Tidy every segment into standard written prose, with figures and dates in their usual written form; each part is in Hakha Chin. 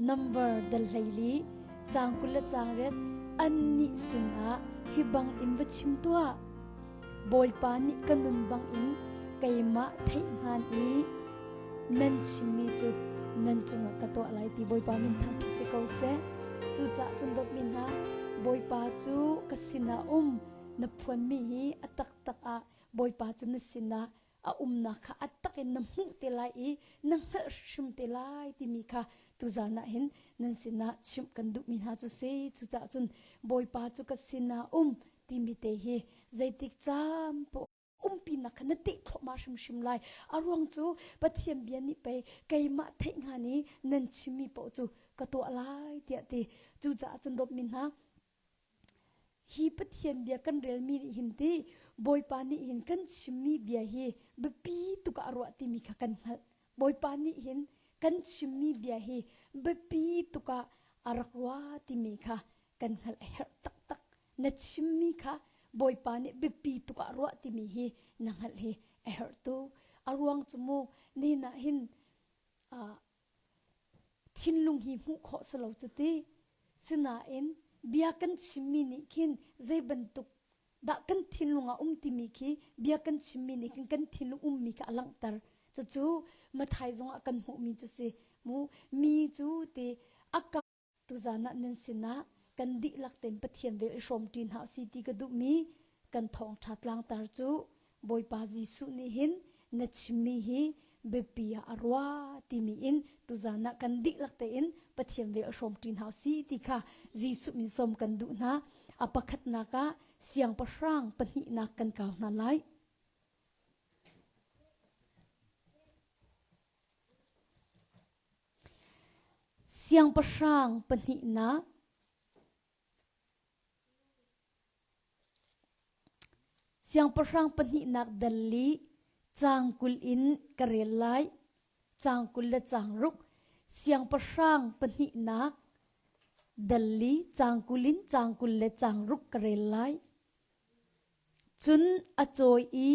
Number dal 14 caang 28 annih sinah hi bangin va chim tuah. Bawipa nih ka nun bangin keimah theih hngan i nan chimmi cu nan cungah ka tuah lai ti Bawipa min thangṭhat si ko seh. Cucaah cun dawtmi hna, Bawipa cu ka sinah um na phuanmi hi a taktak ah Bawipa cu na sinah a umnak kha a tak in na hmuh te lai i na hngalh hrim te lai timi kha tuzan ah hin nan sinah chimh kan duhmi hna cu si. Cucaah cun Bawipa cu ka sinah um timi te hi zeitik caan poh umpinak kha na teh thluahmah hrimhrim lai. A ruang cu Pathian bia nih pei keimah theih hnga i nan chimmi paoh cu ka tuah lai tiah ti. Cucaah cun dawtmi hna, Hi Pathian bia kan relmi nih hin ti Bawipa nih hin kan chimmi bia hi biapi tuk ah a ruah timi kha kan hngalh. Bawipa nih hin kan chimmi bia hi biapi tuk ah a rak ruah timi kha kan hngalh a herh taktak. Na chimmi kha Bawipa nih biapi tuk ah a ruah timi hi na hngalh hi a herh tuk. A ruang cu mu nihin ah hin uh, thinlung hi hmuh khawh si lo cu ti. Sinain bia kan chimmi nih khin zei bantuk dah kan thinlung ah um timi khi bia kan chimmi nih khin kan thinlung ummi kha a langhter. Cucu Mathai zong ah kan hmuhmi cu si. Mu mi cu ti a ka Tuzan ah nan sinah kan dihlak tein Pathian vel i hrawmṭi hna usih ti ka duhmi kan thawngṭha tlangtar cu Bawipa Jesuh nih hin na chimmi hi biapi ah a ruah timi in tuzan ah kan dihlak tein Pathian vel i hrawmṭi hna usih ti kha Jesuh min sawm kan duh hna. A pakhatnak ah siangpahrang pahnihnak kan kau hna lai. Siangpahrang pahnihnak Siangpahrang pahnihnak dal li caang 20 in ka rel lai. Caang 20 le caang ruk. Siangpahrang pahnihnak dal li caang 20 in caang 20 le caang ruk ka rel lai. Cun a cawi i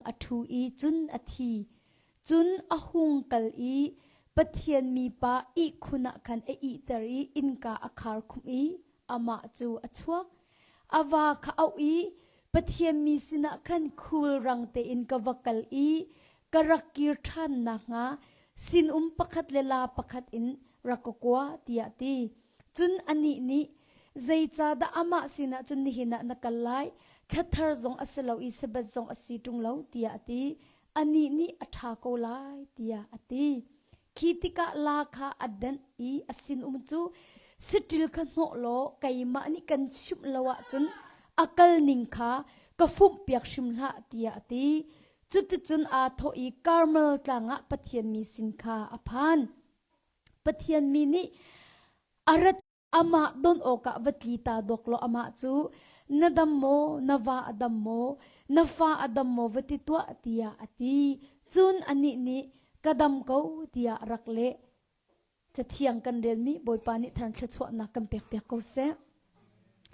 a ṭhu i cun a thi. Cun a hung kal i Pathian mipa ihkhun ah khan a ihter i innka a khar khumh i amah cu a chuak. A va kha auh i Pathian mi sinah khan khulrang tein ka va kal i ka rak kir ṭhan nakhnga sinum pakhat le laa pakhat in rak ka kua, tiah a ti. Cun anih nih, Zeicahdah amah sinah cun nihin ah na kal lai? Thla thar zong a si lo i Sabbath zong a si ṭung lo, tiah a ti. Anih nih a ṭha ko lai, tiah a ti. Khi tikah laa kha a danh i a sinum cu saṭil kha hnawh law keimah nih kan chimh lo ahcun a kalning kha ka fumhpiak hrim hlah, tiah a ti. Cuticun aa thawh i Karmel tlang ah Pathian mi sin kha a phan. Pathian mi nih a rat amah don awkah va tli ta dawk law amah cu na dam maw na va a dam maw na fa a dam maw va ti tuah tiah a ti cun anih nih ka dam ko tiah a rak leh cathiang kan relmi Bawipa nih thar thluachuahnak kan pekpiak ko seh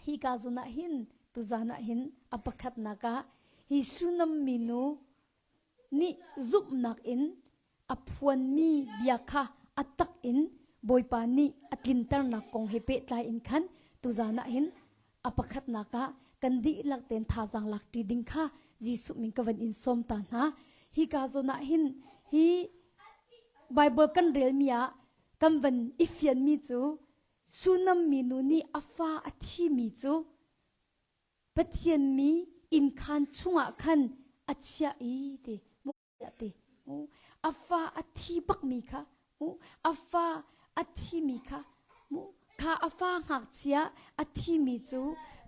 hi ka zawn ah hin tuzan ah hin a pakhatnak ah hi Sunam minu nih zumhnak in a phuanmi bia kha a tak in Bawipa nih a tlinternak kong he pehtlai in khan tuzan ah hin a pakhatnak ah kan dihlak tein thazaang lak ṭi ding kha Jesuh min ka van in sawm ta hna. Hi ka zawn ah hin hi Bible kan relmi ah kan van i fianmi cu Sunam minu nih a fa a thimi cu Pathian mi innkhaan chungah khan a chiah i ti ti a fa a thi bakmi kha a fa a thimi kha kha a fa ngakchia a thimi cu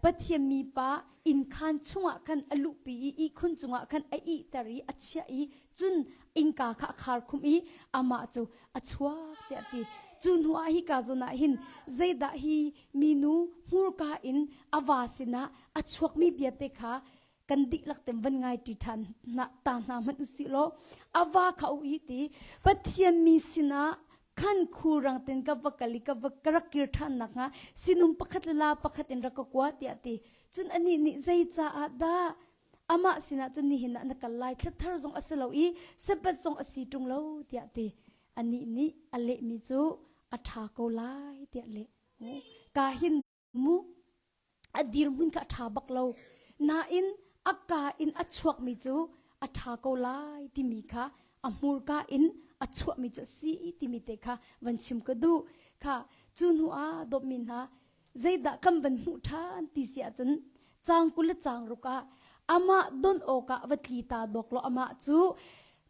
Pathian mipa innkhaan chungah khan a luhpi i ihkhun cungah khan a ihter i a chiah i cun innka kha a khar khumh i amah cu a chuak tiah a ti. Cu hnu ah hika zawn ah hin zeidah hi minu hmurka in a va sinah a chuakmi bia te kha kan dihlak ten van ngai ṭi ṭhan ta hna hmanh usih law a va kha u i ti Pathian mi sinah khan khulrang ten ka va kal i ka va ka rak kir ṭhan nakhnga sinum pakhat le la pakhat in rak ka kua tiah ti cun anih nih zeicaah dah amah sinah cun nihin ah na kal lai thlathar zong a si lo i Sabbath zong a si ṭung lo tiah ti anih nih a lehmi cu A ṭha ko lai tiah leh. Ka hin mu a dirhmun kha a ṭha bak lo. Nain a ka in a chuakmi cu a ṭha ko lai timi kha a hmurka in a chuahmi cu a si timi te kha van chim ka duh. Kha cu hnu ah dawtmi hna zeidah kan van hmuh ṭhan ti si ahcun caang 20 le caang ruk ah amah don awkah va tli ta dawk law amah cu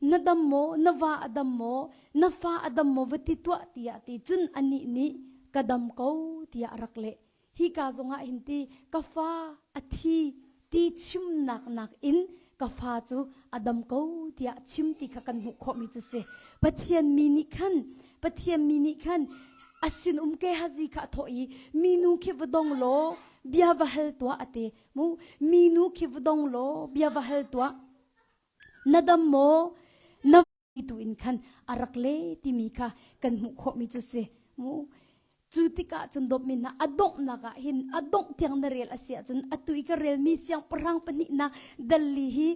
na dam maw na va a dam maw na fa a dam maw va ti tuah tiah ti cun anih nih ka dam ko tiah a rak leh hika zongah hin ti ka fa a thi ti chimnak nakin ka fa cu a dam ko tiah chim ti kha kan hmuh khawhmi cu si Pathian mi nih khan Pathian mi nih khan a sinum Gehazi kha a thawh i minu khi va dong law bia va hal tuah a ti mu minu khi va dong law bia va hal tuah na dam maw na tu in khan a rak le timi kha kan hmuh khawhmi cu si mu cu tikah cun dawtmi hna a donghnak ah hin a dongh tiang na rel a si ahcun atu i ka relmi siangpahrang pahnihnak dalli hi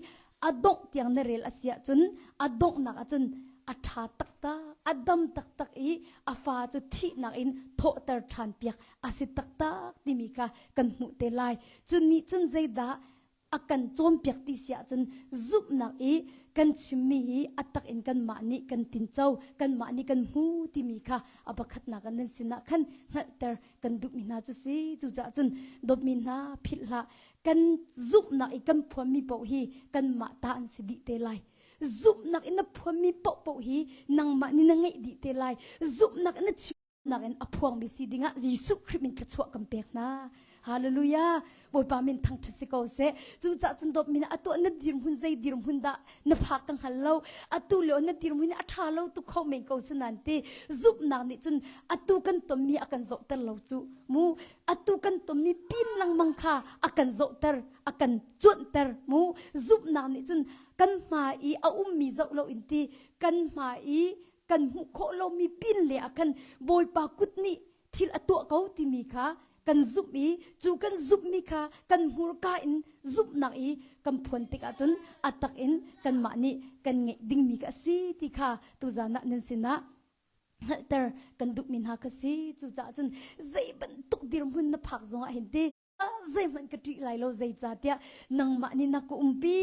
a dongh tiang na rel a si ahcun a donghnak ahcun a ṭha taktak a dam taktak i a fa cu thihnak in thawhter ṭhan piak a si taktak timi kha kan hmuh te lai cu nih cun zeidah a kan cawnpiak ti si ahcun zumhnak i kan chimmi hi a tak in kanmah nih kan tinco kanmah nih kan hmu timi kha a pakhatnak ah nan sinah khan hngalhter kan duhmi hna cu si cucaah cun dawtmi hna philh hlah kan zumhnak i kan phuanmi paoh hi kanmah ta an si dih te lai zumhnak in na phuanmi paohpaoh hi nangmah nih na ngeih dih te lai zumhnak in na chim nakin a phuangmi si dingah Jesuh Khrih min thluachuah kan pek hna. Hallelujah. Bawipa min thangṭhat si ko seh. Cucaah cun dawtmi na atu na dirhmun zei dirhmun dah na phak ka hngal lo. Atu lio na dirhmun a ṭha lo tuk kho men ko sinan ti zumhnak nih cun atu kan tonmi a kan zohter lo cu mu. Atu kan tonmi pin lengmang kha a kan zohter, a kan cuanhter mu. Zumhnak nih cun kan hma i a ummi zoh lo in ti kan hma i kan hmuh khawh lomi pin le ah khan Bawipa kut nih thil a tuah ko timi kha kan zumh i cu kan zumhmi kha kan hmurka in zumhnak i kan phuan tikah cun a tak in kanmah nih kan ngeih dingmi kha a si ti kha tuzan ah nan sinah hngalhter kan duhmi hna kha si cucaah cun zei bantuk dirhmun na phak zongah hin ti zeihmanh ka ṭih lai lo zeicahtiah nangmah nih na ka umpi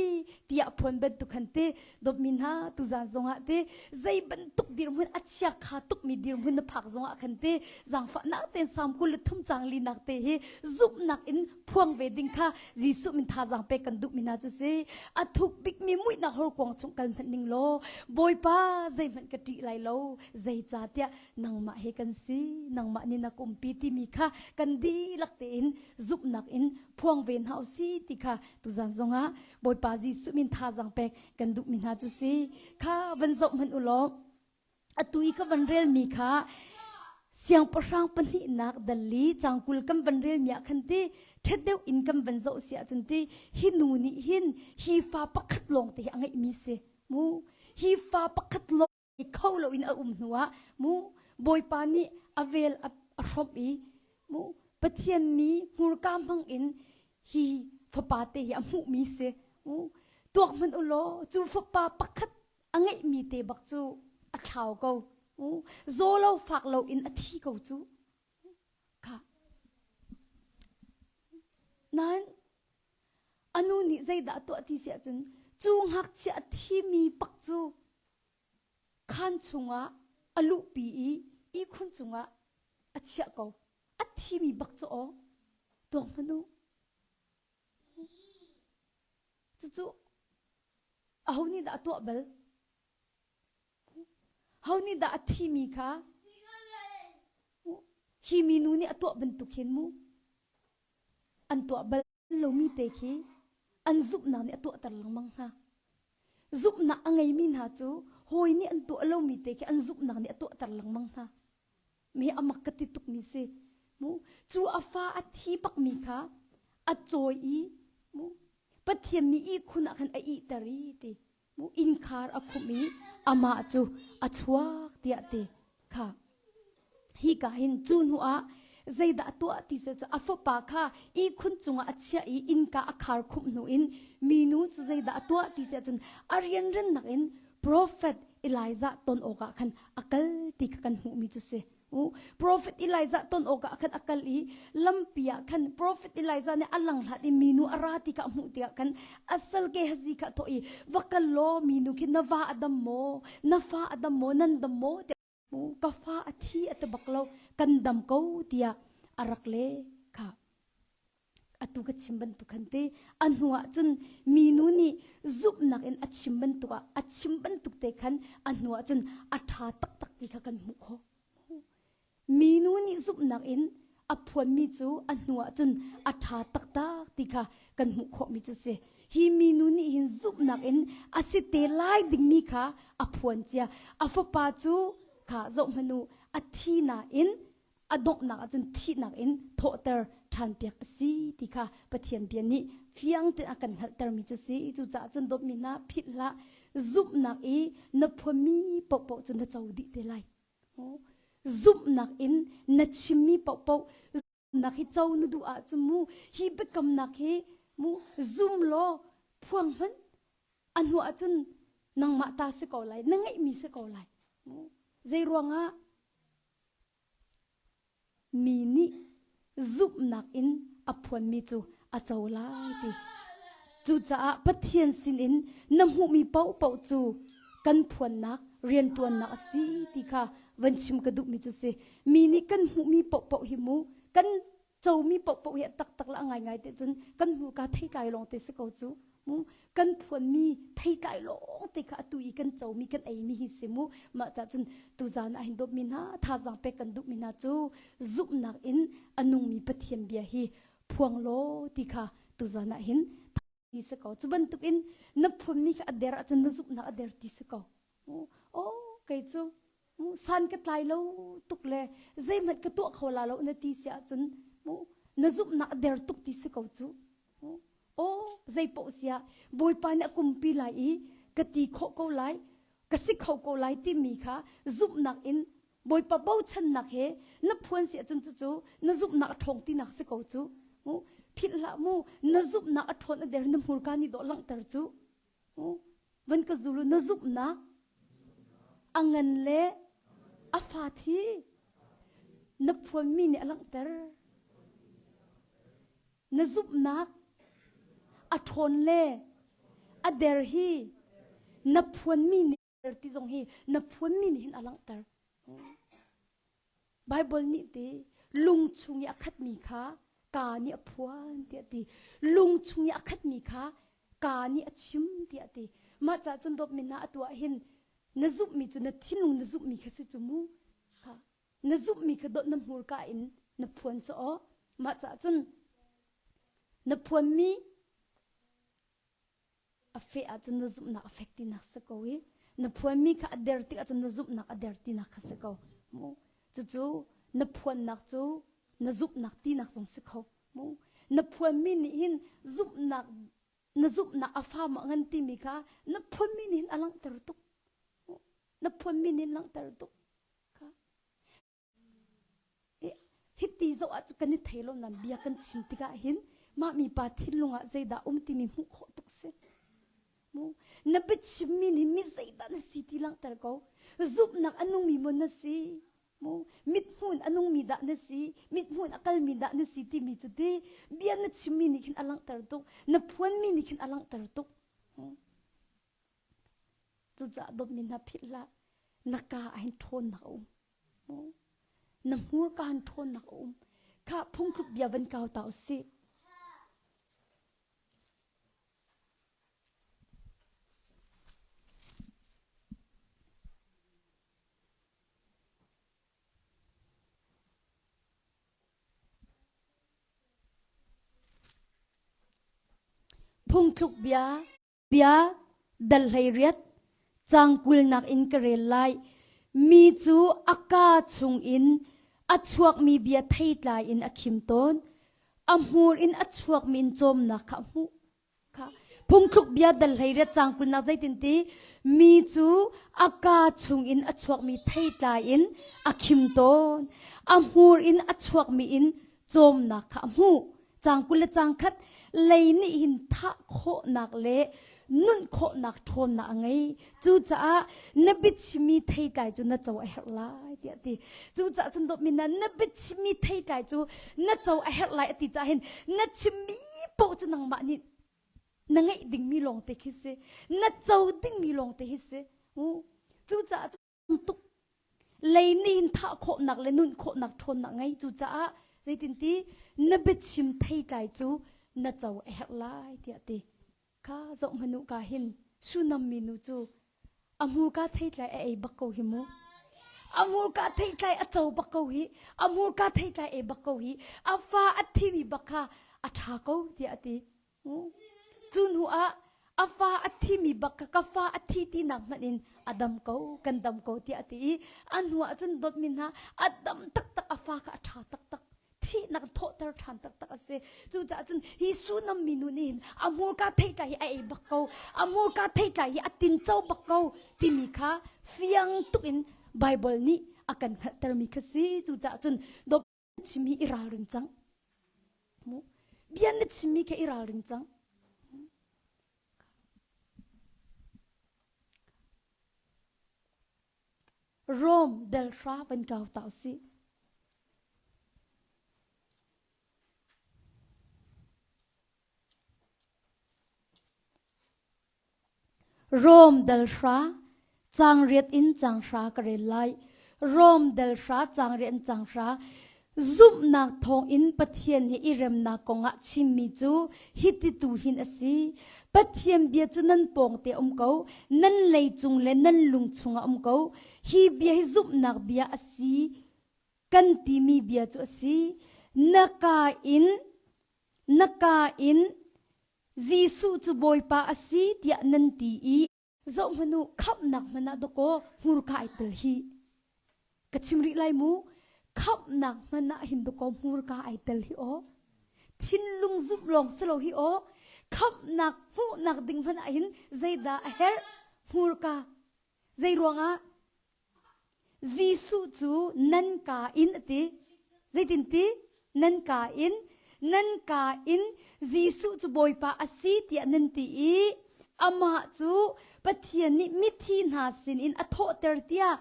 tiah phuan bantuk khan ti dawtmi hna tuzan zongah ti zei bantuk dirhmun a chia kha tukmi dirhmun na phak zongah khan ti zaangfahnak tein Salm 23 caang linak te hi zumhnak in phuang ve ding kha Jesuh min thazaang pek kan duhmi hna cu si a thuk bikmi muihnak horkuang chung kal hmanh ning law Bawipa zeihmanh ka ṭih lai lo zeicahtiah nangmah he kan si nangmah nih na ka umpi timi kha kan dihlak tein zumhnak in phuang ve hna usih ti kha tuzan zongah Bawipa Jesuh min thazaang pek kan duhmi hna cu si kha van zoh hmanh u law atu i ka van relmi kha siangpahrang pahnihnak dalli cangkul kan van relmi ah khan ti ṭhet deuh in kan van zoh si ahcun ti hi nu nih hin hi fa pakhat lawng te hi a ngeihmi si mu hi fa pakhat lawng kho loin a um hnuah mu Bawipa nih a vel a hrawmh i mu Pathian mi hmurka hmang in hi fapa te hi a hmuhmi si mu tuak hmanh u law cu fapa pakhat a ngeihmi te bak cu a thlau ko mu zaw lo fak lo in a thi ko cu kha nain a nu nih zeidah a tuah ti si ahcun cu ngakchia a thimi pak cu khaan chungah a luhpi i ihkhun cungah a chiah ko. A thimi bak cu aw tuak hmanh u. Cucu aho nih dah a tuah bal? Ho nih dah a thimi kha hi minu nih a tuah bantuk hin mu an tuah bal lomi te khi an zumhnak nih a tuahter lengmang hna. Zumhnak a ngeimi hna cu hawi nih an tuah lomi te khi an zumhnak nih a tuahter lengmang hna. Mi amak ka ti tukmi si. Mu cu a fa a thi bakmi kha a cawi i mu Pathian mi ihkhun ah khan a ihter i ti mu innkhar a khumh i amah cu a chuak tiah ti kha hi ka hin cu hnu ah zeidah tuah ti cu a fapa kha ihkhun cungah a chiah i innka a khar khumh hnu in minu cu zeidah a tuah ti si ahcun a rianrennak in prophet Elijah ton awkah khan a kal ti kha kan hmuhmi cu si. Prophet Elijah ton awkah khan a kal i lampi ah khan Prophet Elijah nih a lang hlat i minu a ra ti kha a hmuh tikah khan a sal Gehazi kha a thawh i va kal law minu khi na va a dam maw na fa a dam maw nan dam maw tiah ka fa a thi a ti bak lo kan dam ko tiah a rak le kha atu ka chim bantuk khan te a hnu ah cun minu nih zumhnak in a chim bantuk ah a chim bantuk te khan a hnu ah cun a ṭha taktak ti kha kan hmuh khawh minu nih zumhnak in a phuanmi cu a hnu ah cun a ṭha taktak ti kha kan hmuh khawhmi cu si hi minu nih hin zumhnak in a si te lai dingmi kha a phuan cia a fapa cu kha zoh hmanh u a thi nain a donghnak ahcun thihnak in thawhter ṭhanpiak a si ti kha Pathian bia nih fiang tein a kan hngalhtermi cu si. Cucaah cun dawtmi hna philh hlah zumhnak i na phuanmi paohpaoh cu na co dih te lai. Zumhnak in na chimmi paohpaoh zumhnak hi co na duh ahcun mu hi biakamnak hi mu zum law phuang hmanh a hnu ahcun nangmah ta si ko lai na ngeihmi si ko lai. Zei ruangah Mi nih zumhnak in a phuanmi cu a co lai ti. Cucaah Pathian sinin na hmuhmi paohpaoh cu kan phuannak, rianṭuannak a si ti kha van chim ka duhmi cu si. Mi nih kan hmuhmi paohpaoh hi mu kan comi paohpaoh hi a taktak le a ngaingai te cun kan hmurka theitlai lawng te si ko cu mu kan phuanmi theitlai lawng te kha atu i kan comi kan eimi hi si mu mah cah cun tuzan ah hin dawtmi hna thazaang pek kan duhmi hna cu zumhnak in a nungmi Pathian bia hi phuang law ti kha tuzan ah hin ti si ko cu bantukin na phunmi kha a der ahcun na zumhnak a der ti si ko oh kei cu san ka tlai lo tuk le zeihmanh ka tuah kho la lo na ti si ahcun na zumhnak a der tuk ti si ko cu oh zei paoh siah bawipa nih a kumpi lai i ka ti khawh ko lai ka si kho ko lai timi kha zumhnak in Bawipa bochannak he na phuan si ahcun cucu na zumhnak a ṭhawng tinak si ko cu. Philh hlah mu, na zumhnak a ṭhawn a der na hmurka nih dawh langhter cu. Van ka zulu na zumhnak a ngan le a fa thi na phuanmi nih a langhter. Na zumhnak a ṭhawn le a der hi na phuanmi nih ti zong hi na phuanmi nih hin a langhter. Bible nih ti lung chung i a khatmi kha kaa nih a phuan tiah ti. Lung chung i a khatmi kha kaa nih a chim tiah ti. Mah caah cun dawtmi hna atu ah hin na zumhmi cu na thinlung na zumhmi kha si cu mu. Kha na zumhmi kha dawt na hmurka in na phuan cu aw. Mah caah cun na phuanmi a feh ahcun na zumhnak a fek tinak si ko i na phuanmi kha a der tik ahcun na zumhnak a der tinak kha si ko mu cucu na phuannak cu na zumhnak tinak zong si kho mu na phuanmi nih hin zumhnak na zumhnak a fa ma ngan timi kha na phuanmi nih hin a langhter tuk na phuanmi nih langhter tuk kha Hiti zoh ah cu kan i thei lo nan bia kan chim tikah hin mah mipa thinlung ah zeidah um timi hmuh khawh tuk si. Mu na biachimmi nih mi zeidah na si ti langhter ko. Zumhnak a nungmi maw na si? Mu mithmun a nungmi dah na si? Mithmun a kalmi dah na si timi cu ti bia na chimmi nih khin a langhter tuk. Na phuanmi nih khin a langhter tuk. Cucaah dawtmi hna philh hlah. Na ka ah hin ṭhawnnak a um. Na hmurka hin ṭhawnnak a um. Kha phungthluk bia van kau ta usih. Phungthluk bia Bia dal 18 caang kulnak in ka rel lai. Mi cu a kaa chungin a chuakmi bia theitlai in a khim tawn. A hmur in a chuakmi in cawmnak kha a hmuh. Kha phungthluk bia dal 18 caang kulnak zeitin ti mi cu a kaa chungin a chuakmi theitlai in a khim tawn. A hmur in a chuakmi in cawmnak kha a hmuh. Caang 20 le caang khat lei nih hin thah khawhnak le nunh khawhnak ṭhawnnak a ngei. Cucaah na biachimmi theitlai cu na co a herh lai. tiah ti. Cucaah cun dawtmi hna na biachimmi theitlai cu na co a herh lai a ti caah hin na chimmi paoh cu nangmah nih na ngeih dingmi lawngte khi si. Na co dingmi lawngte hi si. Cucaah tuk lei nih hin thah khawhnak le nun khawhnak ṭhawnnak ngei cucaah zeitinti na biachim theitlai cu na co a herh lai tiah ti kha zoh hmanu ka hin Sunam minu cu a hmurka theitlai a ei bak ko hi mu a hmurka theitlai a co bak ko hi a hmurka theitlai ei bak ko hi a fa a thimi bak kha a ṭha ko tiah a ti Cu hnu ah a fa a thimi bak kha ka fa a thi tinak hmanh in a dam ko, kan dam ko tiah a ti i a hnu ah cun dawtmi hna a dam taktak a fa kha a ṭha taktak thihnak thawhter ṭhan taktak a si. Cucaah cun hi Sunam minu nih hin a hmurka theitlai hi a ei bak ko, a hmurka theitlai hi a tinco bak ko timi kha fiang tuk in Baibal nih a kan hngalhtermi kha si. Cucaah cun dawt chim hi i ralring cang. Bia na chimmi kha i ralring cang. Rome del hra van kau ta usih. Rom dal hra, caang riat in caang hra ka rel lai. Rom dal hra, caang riat in caang hra. Zumhnak thawngin Pathian he i remnak kongah chimmi cu hiti tu hin a si. Pathian bia cu nan pawngte um ko, nan lei cung le nan lung chungah um ko. Hi bia hi zumhnak bia a si kan timi bia cu a si. Na ka in, na ka in Jesuh cu Bawipa a si tiah nan ti i zohhmanh u khamhnak hmanh ah dawkaw hmurka ai tel hi ka chim rih lai mu khamhnak hmanh ah hin dawkaw hmurka ai tel hi aw thinlung zumh lawng si lo hi aw khamhnak hmuhnak ding hmanh ah hin zeidah a herh hmurka zei ruangah Jesuh cu nan kaa in a ti. Zeitin ti? Nan kaa in, nan kaa in Jesuh cu Bawipa a si tiah nan ti i amah cu Pathian nih mithi hna sinin a thawhter tiah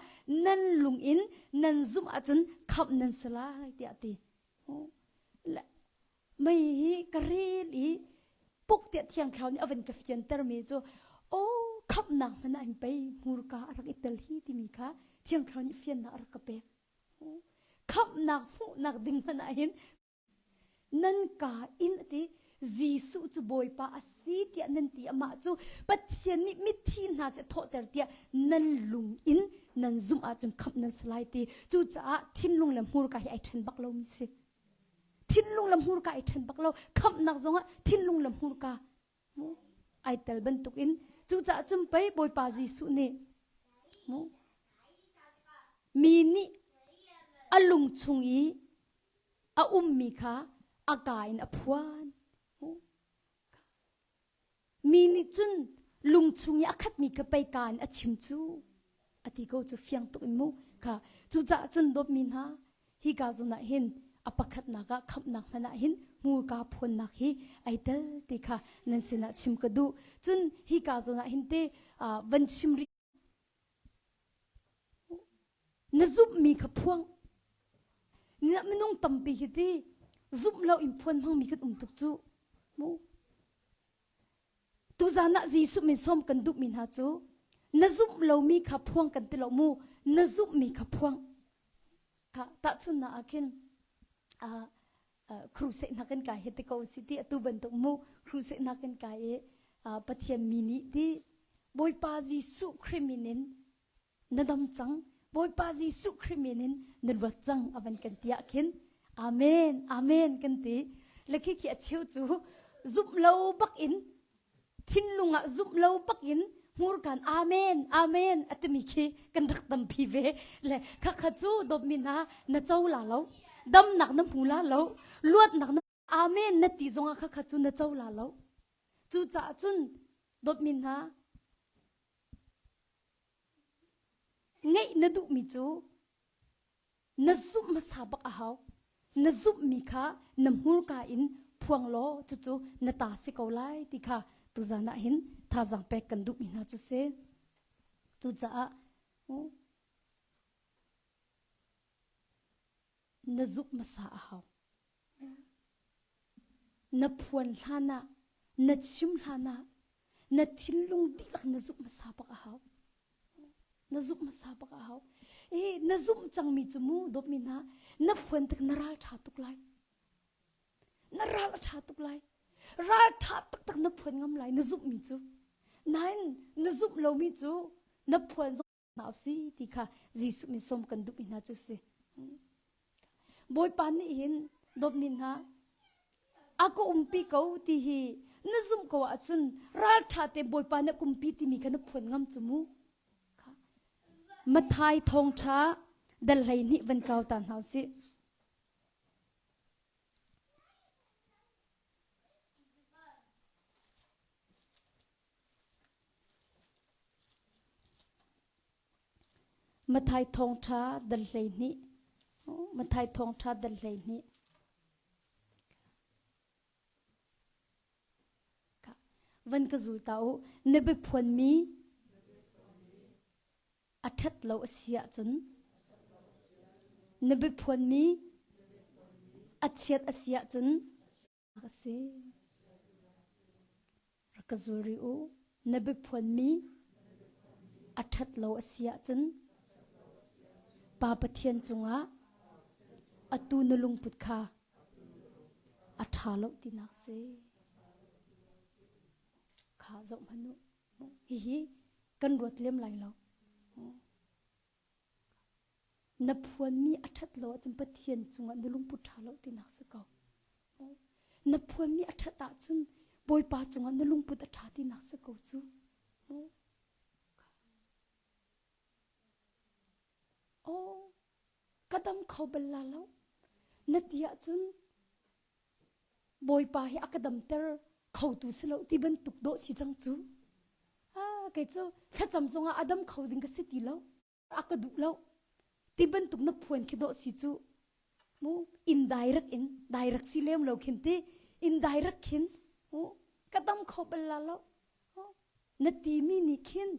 nan lung in nan zumh ahcun khamh nan si lai tiah a ti. Mei hi ka rel i puk tiah thiang thlarau nih a van ka fiantermi cu aw khamhnak hmanh ah hin pei hmurka a rak i tel hi timi kha thiang thlarau nih fiannak a rak ka pek. Khamhnak hmuhnak ding hmanh ah hin nan ka in a ti Jesuh cu Bawipa a si tiah nan ti amah cu Pathian nih mithi hna seh thawhter tiah nan lung in nan zumh ahcun khamh nan si lai ti cucaah thinlung le hmurka hi ai ṭhen bak lomi si. Thinlung le hmurka ai ṭhen bak lo. Khamhnak zongah thinlung le hmurka mu ai tel bantukin cucaah cun pei Bawipa Jesuh nih mu mi nih a lung chung i a ummi kha a ka in a phuan. Mi nih cun lung chung i a khatmi kha pei ka in a chim cu a ti ko cu fiang tuk in mu kha cucaah cun dawtmi hna hi ka zawn ah hin a pakhatnak ah khamhnak hmanh ah hin hmurka phuannak hi ai tel ti kha nan sinah chim ka duh cun hi ka zawn ah hin te van chim rih Na zumhmi kha phuang. Minung tampi hi ti zumh lo in phuan hmangmi kan um tuk cu. Mu. Tuzan ah Jesuh min sawm kan duhmi hna cu na zumh lomi kha phuang kan ti lo mu. Na zumhmi kha phuang. Kha tahchunnak ah khin uh, crusade hna kan kai hi ti ko si ti atu bantuk mu crusade hna kan kai i Pathian mi nih ti Bawipa Jesuh Khrih min in na dam cang Bawipa Jesuh Khrih min in na luat cang a van kan ti ah khin amen amen kan ti le khi khi a cheu cu zumh lo bak in thinlung ah zumh lo bak in hmurkan amen amen a timi khi kan rak tampi ve le khakha cu dawtmi hna na co la lo damnak na hmu la lo luatnak na amen na ti zongah khakha cu na co la lo cucaah cun dawtmi hna ngeih na duhmi cu Na zumh hmasa bak a hau. Na zumhmi kha na hmurka in phuang law cucu na ta si ko lai ti kha tuzan ah hin thazaang pek kan duhmi hna cu si. Cucaah. Na zumh hmasa a hau. Na phuan hlan ah, na chim hlan ah, na thinlung dihlak na zumh hmasa bak a hau. Na zumh hmasa bak a hau. Eh, na zumh cangmi cu mu dawtmi hna, na phuan tik na ral ṭha tuk lai. Na ral a ṭha tuk lai. Ral ṭha taktak na phuan ngam lai, na zumhmi cu. Nain na zumh lomi cu na phuan zong hna si ti kha Jesuh min sawm kan duhmi hna cu si. Bawipa nih hin dawtmi hna a ka umpi ko ti hi na zumh ko ahcun ralṭha te Bawipa nih kumpi timi kha na phuan ngam cu mu. Mathai thawngṭha dal 12 van kau ta hna usih. Matthai thawngṭha dal 12. Matthai thawngṭha dal 12. Van ka zul ta u. Na biaphuanmi a ṭhat lo a si ahcun na biaphuanmi a chiat a si ahcun a si. Rak ka zul rih u. Na biaphuanmi a ṭhat lo a si ahcun Pa Pathian cungah atu na lungput kha a ṭha lo tinak si. Kha zoh hmanh u. Hihi kan ruat lem lai lo. Na phuanmi a ṭhat lo ahcun Pathian cungah na lungput ṭha lo tinak si ko. Na phuanmi a ṭhat ahcun Bawipa cungah na lungput a ṭha tinak si ko cu. Oh, ka dam kho bal la lo. Na ti ahcun Bawipa hi a ka damter khotu si lo ti bantuk dawh si cang cu. Ah, kei cu thlacam zongah a dam kho ding ka si ti lo. A ka duh lo. Ti bantuk na phuan khi dawh si cu. Mu indirect in direct si lem lo khin ti indirect khin mu ka dam kho bal la lo. Na ti mi nih khin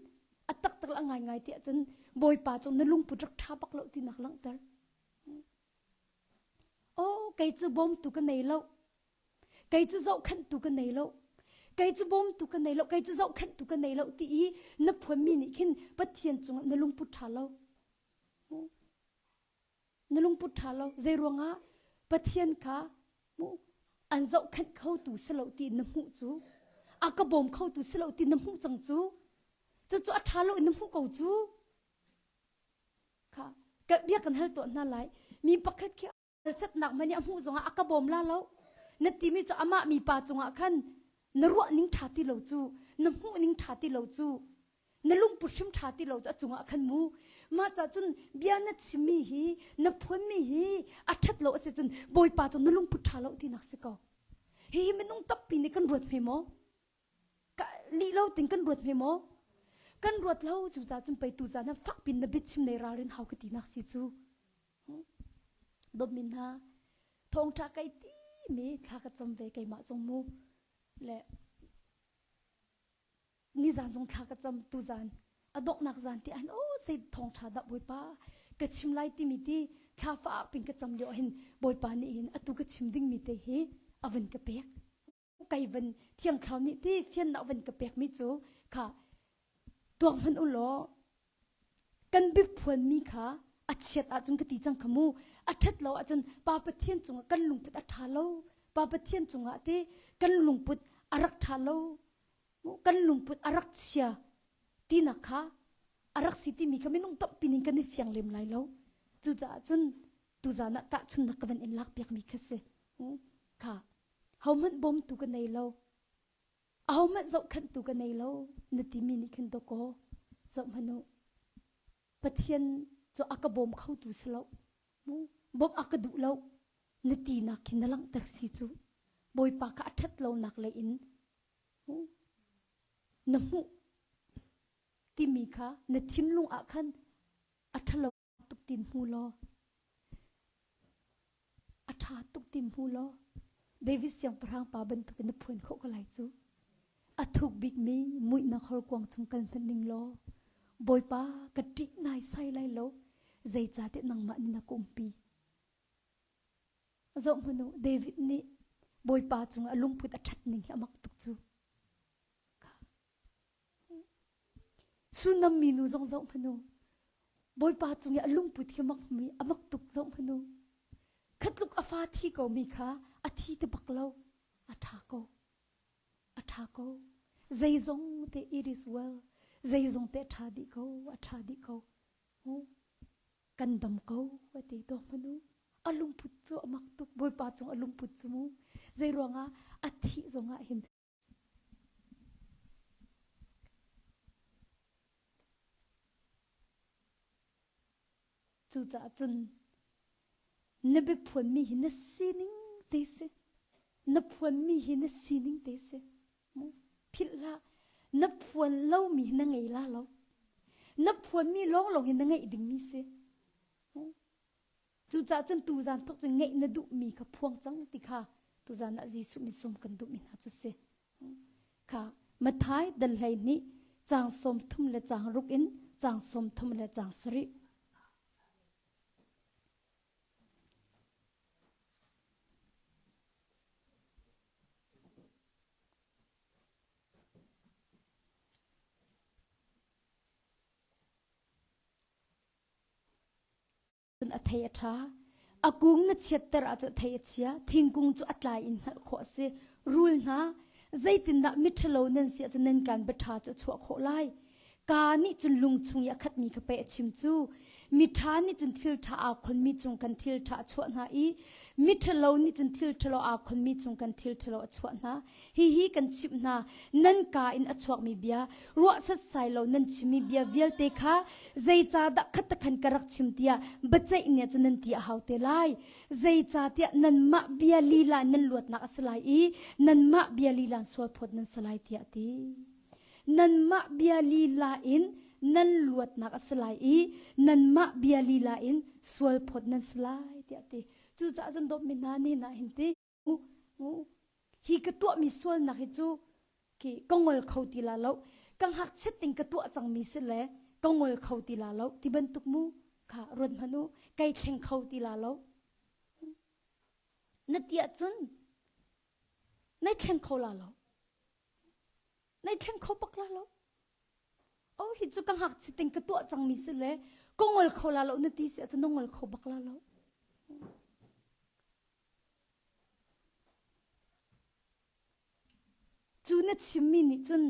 a taktak la ngai ngai ti ahcun Bawipa cu na lungput rak ṭha bak lo ti nak langhter. Oh, kei cu bawmtu ka nei lo. Kei cu zohkhenhtu ka nei lo. Kei cu bawmtu ka nei lo. Kei cu zohkhenhtu ka nei lo ti i na phuanmi nih khin Pathian cungah na lungput ṭha lo. Na lungput ṭha lo. Zei ruangah Pathian kha mu an zohkhenh khotu si lo ti na hmuh cu a ka bawm khotu si lo ti na hmuh cang cu cucu a ṭha lo in na hmuh ko cu Kha ka bia kan hal tuah hna lai. Mi pakhat khi harsatnak hmanh nih a hmuh zongah a ka bawm la lo. Na timi cu amah mipa cungah khan na ruah ning ṭha ti lo cu, na hmuh ning ṭha ti lo cu, na lungput hrim ṭha ti lo cu a cungah khan mu. Mah ca cun bia na chimmi hi, na phuanmi hi a ṭhat lo a si cun Bawipa cu na lungput ṭha lo tinak si ko. Hihi minung tampi nih kan ruat hme maw? Lih lo ting kan ruat hme maw? Kan ruat lo cu ca cun pei tu zan ah fak pin na biachim nei ralrin hau ka ti nak si cu. Dawtmi hna thawngṭha kai ti mi thla ka cam ve keimah zong mu le nizan zong thla ka cam tu zan a donghnak zan ti an oh sei thawngṭha dah bawipa ka chim lai timi ti thla fak pin ka cam lio hin bawipa nih hin atu ka chim ding mi te hi a van ka pek kai van thiang thlarau nih ti fiannak van ka pekmi cu kha tuak hmanh u law kan biaphuanmi kha a chiat ahcun ka ti cang kha mu a ṭhat lo ahcun Pa Pathian cungah kan lungput a ṭha lo Pa Pathian cungah ti kan lungput a rak ṭha lo kan lungput a rak chia tinak kha a rak si timi kha minung tampi ning kan i fiang lem lai lo cucaah cun tuzan ah tahchunnak ka van in lak piakmi kha si kha Hohmanh bawmtu ka nei lo. Ahohmanh zohkhenhtu ka nei lo na timi nih khin dawkaw zoh hmanh u. Pathian cu a ka bawm khotu si lo. Mu bawmh a ka duh lo na tinak khin na langhter si cu. Bawipa kha a ṭhat lonak lei in mu na hmuh timi kha na thinlung ah khan a ṭhalo tuk ti hmu law a ṭha tuk ti hmu law David siangpahrang pa bantukin na phuan khawh ko lai cu. A thuk bikmi muihnak horkuang chung kal hmanh ning law Bawipa ka ṭih naisai lai lo zeicahtiah nangmah nih na ka umpi. Zoh hmanh u, David nih Bawipa cungah a lungput a ṭhat ning hi a mak tuk cu. Sunam minu zong zoh hmanh u. Bawipa cung i a lungput hi mak mi a mak tuk zoh hmanh u. Khatluk a fa thi ko mi kha a thi te bak lo. A ṭha ko. A ṭha ko. Zeizong te it is well. Zeizong te a ṭha dih ko. A ṭha dih ko. Kan dam ko a ti to hmanh u. A lungput cu a mak tuk. Bawipa cung a lungput cu mu. Zei ruangah a thih zongah hin Cucaah cun na biaphuanmi hi na sining te si. Na phuanmi hi na sining te si. Philh hlah. Na phuan lomi hi na ngei la lo. Na phuanmi lawnglawng hi na ngeih dingmi si. Cucaah cun tuzan thawk cun ngeih na duhmi kha phuang cang ti kha tuzan ah Jesuh misum kan duhmi hna cu si. Kha Matthai dal 12 caang 30 le caang ruk in caang 30 le caang sarih. Cun a thei a ṭha. A kung na chiatter ahcun a thei a chia. Thingkung cu a tlai in hngalh khawh a si. Rul hna, zeitindah miṭhalo nan si ahcun nan kaan biaṭha cu a chuah khawh lai? Kaa nih cun lung chung i a khatmi kha pei a chim cu. Miṭha nih cun thil ṭha aa khonmi chung khan thil ṭha a chuah hna i miṭhalo nih cun thil ṭhalo aa khonmi chung khan thil ṭhalo a chuah hna. Hihi kan chimh hna, nan kaa in a chuakmi bia, ruah setsai lo nan chimmi bia vialte kha zeicahdah khat ka rak chim tiah biaceih ni cu nan ti a hau te lai. Zeicahtiah nanmah bia lila in nan luatnak a si lai i nanmah bia lila in sualphawt nan si lai tiah a ti. Nanmah bia lila in nan luatnak a si lai i nanmah bia lila in sualphawt nan si lai tiah a ti. Cucaah cun dawtmi hna nihin ah hin ti Hi ka tuahmi sualnak hi cu khi ka ngol kho ti la lo. Ka ngakchiat ting ka tuah cangmi si le ka ngol kho ti la lo ti bantuk mu kha ruat hmanh u. Kai thleng kho ti la lo. Na ti ahcun nai thleng kho la lo. Nai thleng kho bak la lo. Oh hi cu ka ngakchiat ting ka tuah cangmi si le ka ngol kho la lo na ti si ahcun na ngol kho bak la lo. Cu na chimmi nih cun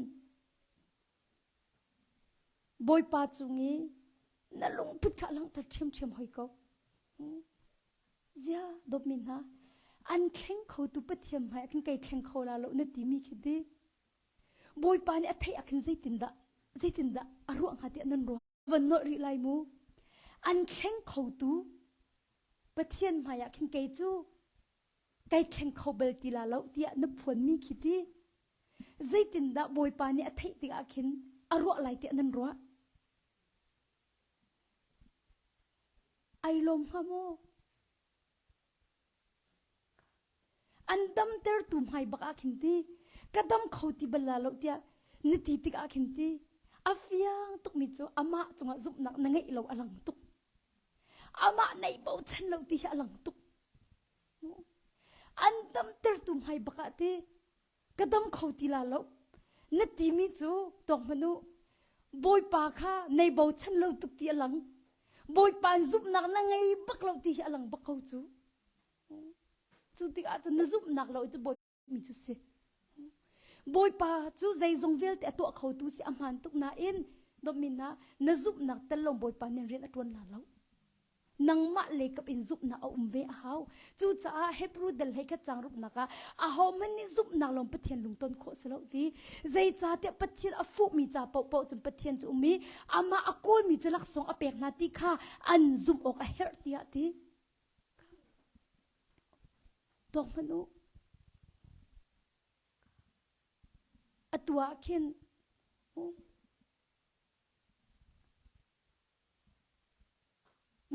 Bawipa cung i na lungput kha a langhter ṭhiamṭhiam hoi ko. Zia dawtmi hna, an thleng khotu Pathian hmai ah khin kei thleng kho la lo na timi khi di. Bawipa nih a theih ah khin zeitindah zeitindah a ruah hnga tiah nan ruah. Van nolh rih lai mu. An thleng khotu Pathian hmaiah khin kei cu kai thleng kho bal ti la lo tiah na phuanmi khi ti. Zeitindah Bawipa nih a theih tikah khin a ruah lai tiah nan ruah? Ai lawm hnga maw? An damtertu hmai bak ah khin ti ka dam kho ti bal la lo tiah na ti tikah khin ti a fiang tukmi cu amah cungah zumhnak na ngeih lo a lang tuk. Amah neih bochan lo ti hi a lang tuk. An damtertu hmai bak ah ti ka dam kho ti la lo na timi cu tuak hmanh u Bawipa kha nei bochan lo tuk ti a lang. Bawipa zumhnak na ngei bak lo ti hi a lang bak ko cu. Cu tikah cun na zumhnak lo cu Bawipa mi cu si. Bawipa cu zeizong vialte a tuah khotu si a hmaan tuk nain dawtmi hna na zumhnak tel lo Bawipa nih rian a ṭuan la lo. Nangmah le kap in zumhnak a um ve a hau. Cucaah Hebrew dal hlei khat cang ruknak ah ahohmanh nih zumhnak lawng Pathian lungton khawh si lo ti. Zeicahtiah Pathian a fuhmi ca paohpaoh cun Pathian cu um i amah a kawlmi cu laksawng a pek hna ti kha an zumh awk a herh tiah ti. Tuak hmanh u. Atu ah khin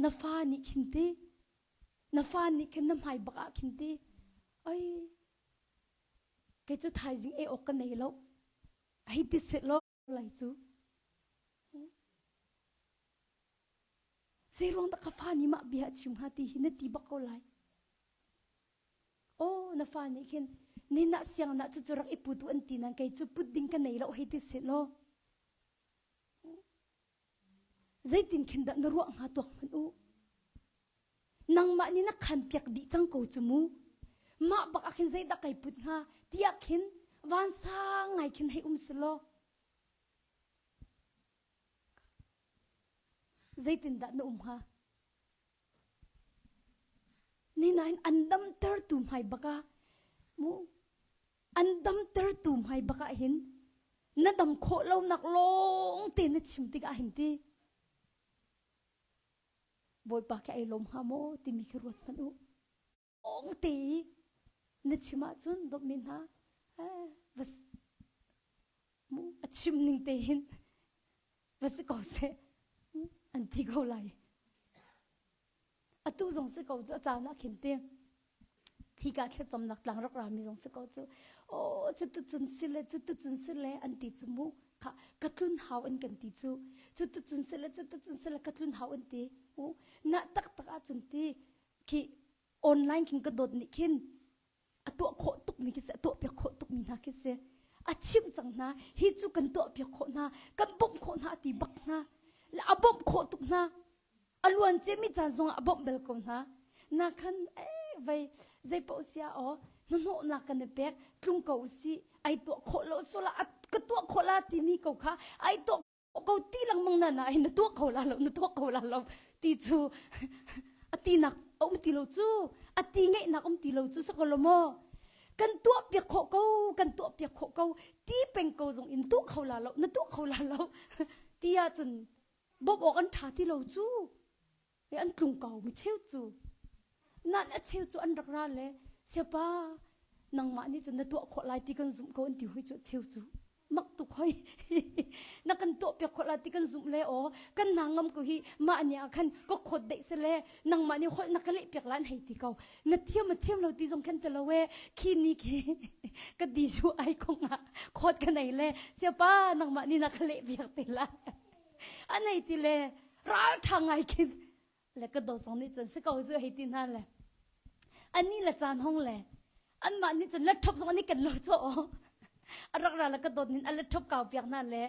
na fa nih khin ti na fa nih khin na hmai bak ah khin ti oi kei cu thaizing ei awk ka nei lo hei ti seh law lai cu Zeiruang dah ka fa nih mah bia a chim hnga ti hi na ti bak ko lai. Oh na fa nih khin ni na siang na cu cu rak i putu an ti nan kei cu put ding ka nei lo hei ti se law Zeitin khin dah na ruah hnga tuak hmanh u. Nangmah nih na khan piak dih cang ko cu mu. Mah bak ah khin zeidah kai put hnga tiah khin vansang ngai khin hei um selaw. Zeitindah na um hnga? Ninain an damtertu hmai bak ah mu an damtertu hmai bak ah hin na dam khawh lonak lawng te na chim tikah hin ti Bawipa khi ai lawm hnga maw timi khi ruat hmanh u. Lawng te i na chim ahcun dawtmi hna va mu a chim ning te hin va si ko seh an ti ko lai. Atu zong si ko cu a caan ah khin ti thika thlacamnak tlang rak rami zong si ko cu oh cutu cun si le cutu cun si le an ti cu mu kha ka tlun hau an kan ti cu cutu cun si le cutu cun si le ka tlun hau an ti u na taktak ahcun ti khi online khin ka dawt nih khin a tuah khawh tukmi khi si a tuah piak khawh tukmi hna khi si a chimh cang hna hi cu kan tuah piak khawh hna kan bawmh khawh hna ti bak hna le a bawmh khawh tuk hna a luan ciami caan zongah a bawmh bel ko hna na khan eh vei zei paoh sia aw hnahnawhnak kan i pek tlung ko usih ai tuah khawh lo sula ka tuah khawh la timi ko kha ai tuah ko ti lengmang na na na tuah kho la lo na tuah kho la lo ti cu a ti nak a um ti lo cu a ti ngeihnak um ti lo cu sako lo maw kan tuah piak khawh ko kan tuah piak khawh ko ti peng ko zong in tuah kho la lo na tuah kho la lo ti ahcun bawmh awk an ṭha ti lo cu E an tlung ko mi cheu cu nan a cheu cu an rak ra le siapa nangmah nih cun na tuah khawh lai ti kan zumh ko an ti hoi cu cheu cu mak tuk hoi na kan tuah piak khawh lai ti kan zumh le aw kan na ngam ko hi mah ni ah khan ka khawt deih se le nangmah nih holh na ka leh piak lai an hei ti ko na thiam a thiam lo ti zong khan te lo e khi ni khi ka di su ai kong ah khawt ka nei le siapa nangmah nih na ka leh piak te la an hei ti le ral ṭha ngai khin le ka dawt zong nih cun si ko cu hei ti hna le ani le caan hong le anmah nih cun laptop zong an i ken lo caw a rak ra le ka dawt nin a laptop kau piak hna le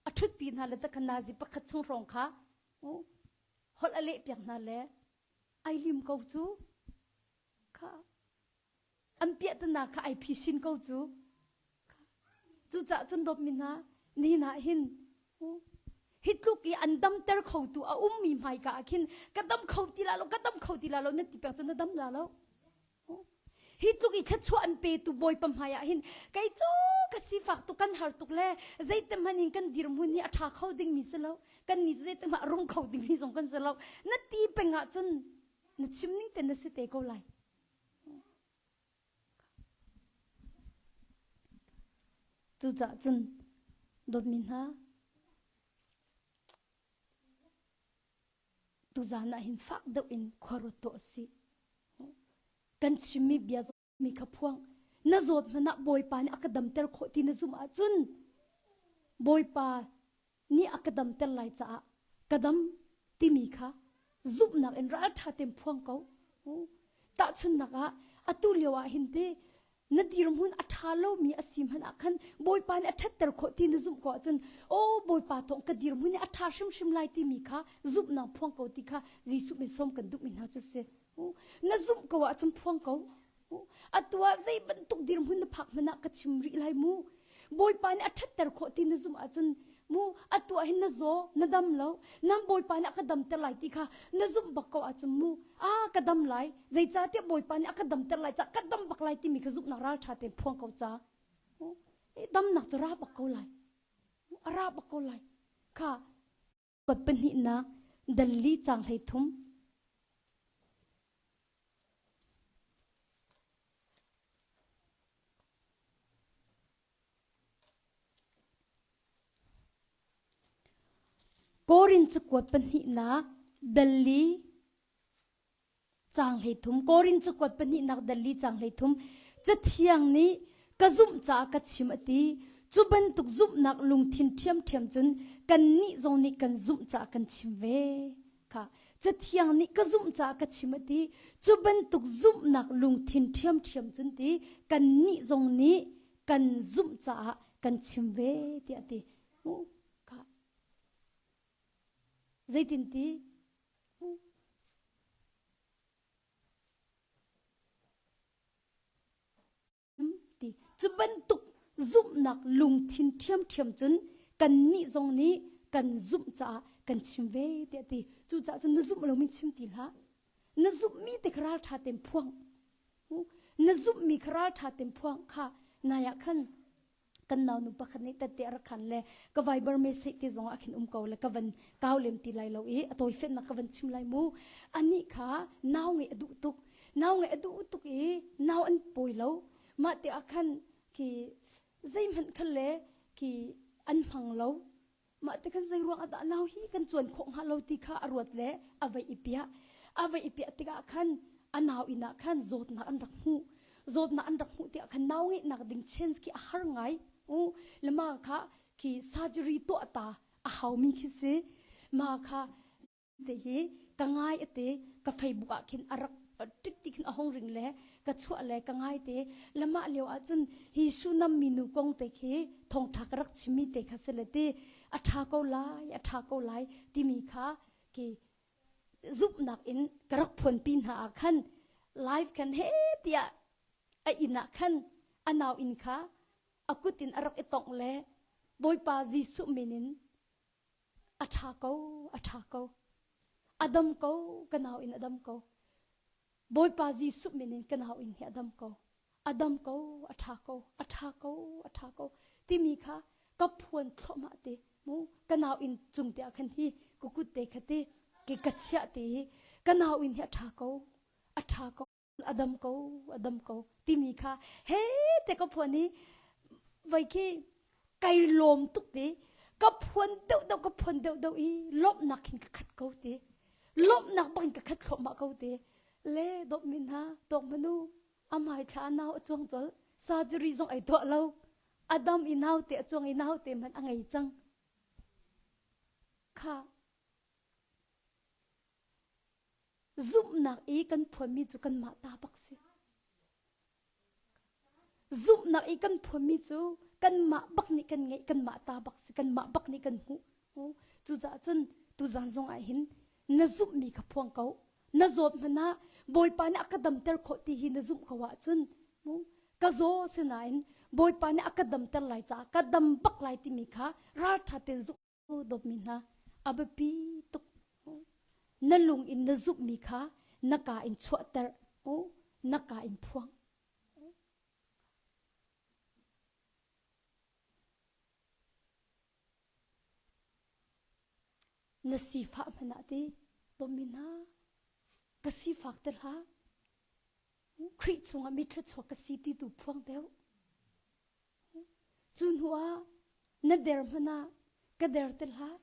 a ṭhutpi hna le takhan nazi pakhat chung hrawng kha holh a leh piak hna le ai lim ko cu kha an piahtana kha ai phisin ko cu cucaah cun dawtmi hna nihin ah hin hi tluk i an damter khotu a ummi hmaika ah khin ka dam kho ti la lo ka dam kho ti la lo na ti peng cun na dam la lo hi tluk i thluachuah an petu bawipa hmai ah hin kei cu ka sifak tuk kan har tuk le zeite hmanh in kan dirhmun hi a ṭha kho dingmi si lo kan ni cu zeite hmanh a rum kho dingmi zong kan si lo na ti peng ah cun na chim ning te na si te ko lai Cucaah cun dawtmi hna, tuzaan ah hin fak deuh in khua ruat tuah usih. Kan chimmi bia mi kha phuang. Na zawt hmanh ah Bawipa nih a ka damter khawh ti na zumh ahcun Bawipa nih a ka damter lai caah ka dam timi kha zumhnak in ralṭha tein phuang ko. Tahchunhnak ah atu lio ah hin ti na dirhmun a ṭha lomi a si hmanh ah khan Bawipa nih a ṭhatter khawh ti na zumh ko ahcun aw Bawipa thawng ka dirhmun hi a ṭha hrimhrim lai timi kha zumhnak phuang ko ti kha Jesuh min sawm kan duhmi hna cu si. Na zumh ko ahcun phuang ko. Atu ah zei bantuk dirhmun na phak hmanh ah ka chim rih lai mu. Bawipa nih a ṭhatter khawh ti na zumh ahcun mu atu ah hin na zaw na dam lo nan Bawipa nih a ka damter lai ti kha na zumh bak ko ahcun mu a ka dam lai zeicahtiah Bawipa nih a ka damter lai ca ka dam bak lai timi kha zumhnak ralṭha tein phuang ko ca damnak cu ra bak ko lai a ra bak ko lai kha Kuat pahnihnak dal li caang 13. Korin cakuat pahnihnak dal li Caang 13 Korin cakuat pahnihnak dal li caang 13 Cathiang nih ka zumh caah ka chim a ti. Cu bantuk zumhnak lungthin ṭhiamṭhiam cun kannih zong nih kan zumh caah kan chim ve. Kha. Cathiang nih ka zumh caah ka chim a ti. Cu bantuk zumhnak lungthin ṭhiamṭhiam cun ti kannih zong nih kan zumh caah kan chim ve tiah a ti. Ka zeitin ti? Ti. Cu bantuk zumhnak lungthin ṭhiamṭhiam cun kannih zong nih kan zumh caah kan chim ve tiah ti. Cucaah cun na zumh lomi chim ti hlah. Na zumhmi te kha ralṭha tein phuang. Na zumhmi kha ralṭha tein phuang kha nai ah khan kan naunu pakhat nih tette a rak khan le ka Viber message te zong ah khin um ko le ka van kau lem ti lai lo i a tawifennak ka van chim lai mu. Anih kha nau ngeih a duh tuk. Nau ngeih a duh tuk i nau an pawi lo. Mah te ah khan khi zeihmanh khan le khi an hmang lo. Mah te khan zei ruang ah dah nau hi kan cuan khawh hnga lo ti kha a ruat le a vai i piah. A vai i piah tikah khan a nau inn ah khan zawtnak an rak hmuh. Zawtnak an rak hmuh tikah khan nau ngeihnak ding chance khi a har ngai. U le ma kha khi surgery tuah ta a haumi khi si. Ma kha te hi ka ngai ate ka Facebook ah khin a rak tik ti khin a hong ring le ka chuah le ka ngai te lamah lio ah cun hi sunam mi nu kong te khi thongtha ka rak chimmi te kha se le ti a tha ko lai a tha ko lai timi kha ki zumhnak in ka rak phuanpi hna ah khan live khan he tiah a inn ah khan a nau inn kha a kut in a rak i tongh le Bawipa Jesuh min in A ṭha ko, a ṭha ko. A dam ko, ka nau in a dam ko. Bawipa Jesuh min in ka nau in hi a dam ko. A dam ko, a ṭha ko, a ṭha ko, a ṭha ko timi kha ka phuan thluahmah te mu ka nau in cung te ah khan hi ka kut te kha te ke ka chiah te hi ka nau in hi a ṭha ko, a ṭha ko. a dam ko a dam ko timi kha he te ka phuan i vai khi kai lawm tuk ti ka phuan deuh deuh ka phuan deuh deuh i lawmhnak hin ka khat ko ti lawmhnak bak in ka khat thluahmah ko ti le dawt min ha tawk manu amai thla nau a chuang chol surgery zong ai tuah lo a dam i nau te a chuang i nau te man a ngei cang kha Zumhnak i kan phuanmi cu kanmah ta bak si. Zumhnak i kan phuanmi cu kanmah bak nih kan ngeih, kanmah ta bak si, kanmah bak nih kan hmuh. Cucaah cun tuzan zong ah hin na zumhmi kha phuang ko. Na zawt hmanh ah Bawipa nih a ka damter khawh ti hi na zumh ko ahcun ka zaw sinain Bawipa nih a ka damter lai caah ka dam bak lai timi kha ralṭha tein zumh dawtmi hna a biapi tuk na lung in na zumhmi kha na kaa in chuahter na kaa in phuang na sifah hmanh ah ti dawtmi hna ka sifak te hlah Khrih chungah mi thluachuak ka si ti tu phuang deuh Cu hnuah na der hmanh ah ka der ti hlah.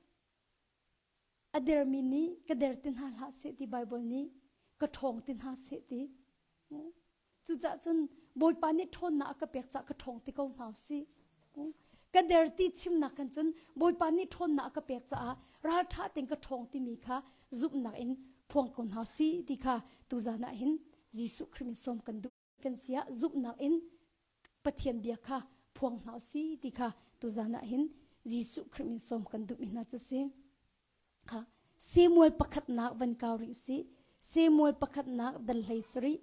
A dermi nih ka der ti hna hlah seh ti Baibal nih ka ṭhawng ti hna seh ti. Cucaah cun Bawipa nih ṭhawnnak a ka pek caah ka ṭhawng ti ko hna usih. Ka der ti chimnak khan cun Bawipa nih ṭhawnnak a ka pek caah ralṭha tein ka ṭhawng timi kha zumhnak in phuang ko hna usih ti kha tuzan ah hin Jesuh Khrih min sawm kan duh. Kan siah zumhnak in Pathian bia kha phuang hna usih ti kha tuzan ah hin Jesuh Khrih min sawm kan duhmi hna cu si. Kha Samuel pakhatnak van kau rih usih. Samuel pakhatnak dal hlei sarih.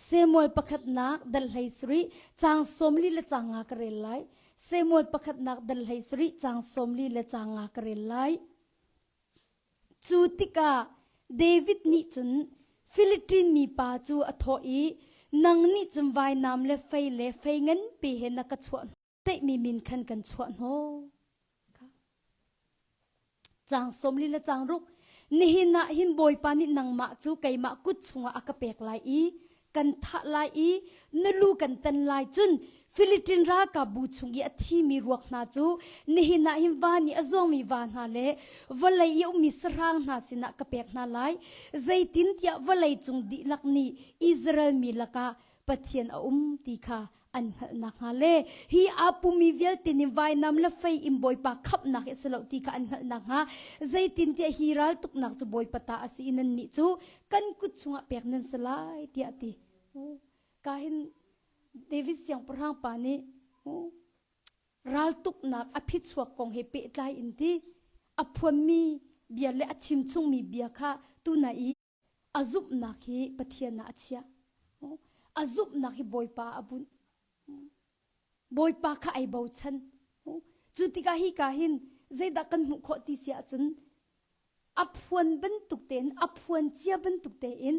Samuel pakhatnak dal hlei sarih caang 40 le caang nga ka rel lai. Samuel pakhatnak dal hlei sarih caang 40 le caang nga ka rel lai. Cu tikah David nih cun Philitin mipa cu a thawh i nang nih cun vainam le fei le fei nganpi he na ka chuah Teihmi min khan kan chuah hnawh. Caang 40 le caang ruk nihin ah hin Bawipa nih nangmah cu keimah kut chungah a ka pek lai i kan thah lai i na lu kan tan lai cun. Philitin ralkapbu chung i a thimi ruak hna cu nihin ah hin van i a zuangmi va hna le vawlei i a ummi sahrang hna sinah ka pek hna lai. Zeitintiah vawlei cung dihlak nih Israel mi lakah Pathian a um ti kha an hngalh nakhnga le hi aa pumi vialte nih vainam le fei in Bawipa khamhnak hi a si lo ti kha an hngalh nakhnga zeitintiah hi raltuknak cu Bawipa ta a si i nannih cu kan kut chungah pek nan si lai tiah a ti. Ka hin David siangpahrang pa nih raltuknak a phichuak kong he pehtlai in ti a phuanmi bia le a chimchungmi bia kha tuna i a zumhnak hi Pathian ah a chiah. A zumhnak hi Bawipa a bunh. Bawipa kha ai bochan. Cu tikah hi ka hin zeidah kan hmuh khawh ti si ahcun a phuan bantuk tein a phuan cia bantuk tein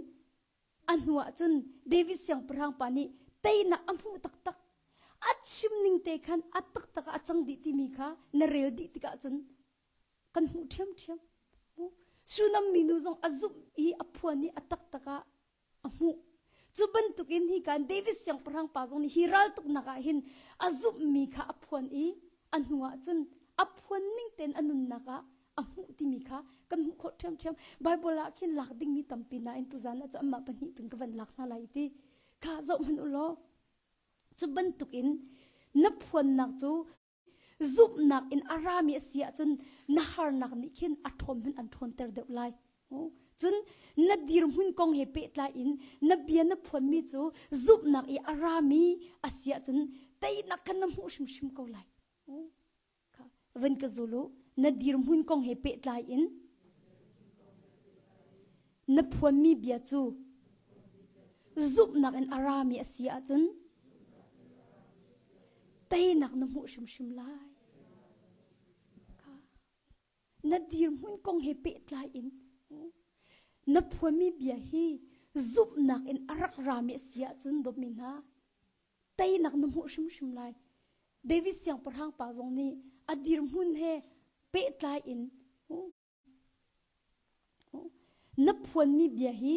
a hnu ah cun David siangpahrang pa nih teinak a hmuh taktak. A chim ning te khan a taktak ah a cang dih timi kha na rel dih tikah cun kan hmuh ṭhiamṭhiam. Shunam minu zong a zumh i a phuan i a taktak ah a hmuh. Cu bantukin hi kan David siangpahrang pa zong nih hi raltuknak ah hin a zumhmi kha a phuan i a hnu ah cun a phuan ning tein a nunnak ah a hmuh timi kha kan hmuh khawh ṭhiamṭhiam. Bible ah khin lak dingmi tampi nain tuzan ah cu amah pahnih tun ka van lak hna lai ti kha zoh hmanh u law cu bantukin na phuannak cu zumhnak in a rami a si ahcun na harnak nih khin a ṭhawn hmanh an ṭhawnter deuh lai. Cun na dirhmun kong he pehtlai in na bia na phuanmi cu zumhnak i a rami a si ahcun teinak khan na hmuh hrimhrim ko lai. Van ka zul u, na dirhmun kong he pehtlai in na phuanmi bia cu zumhnak in a rami a si ahcun teinak na hmuh hrimhrim lai. Na dirhmun kong he pehtlai in na phuanmi bia hi zumhnak in a rak rami a si ahcun dawtmi hna teinak na hmuh hrimhrim lai. David siangpahrang pa zong nih a dirhmun he pehtlai in Na phuanmi bia hi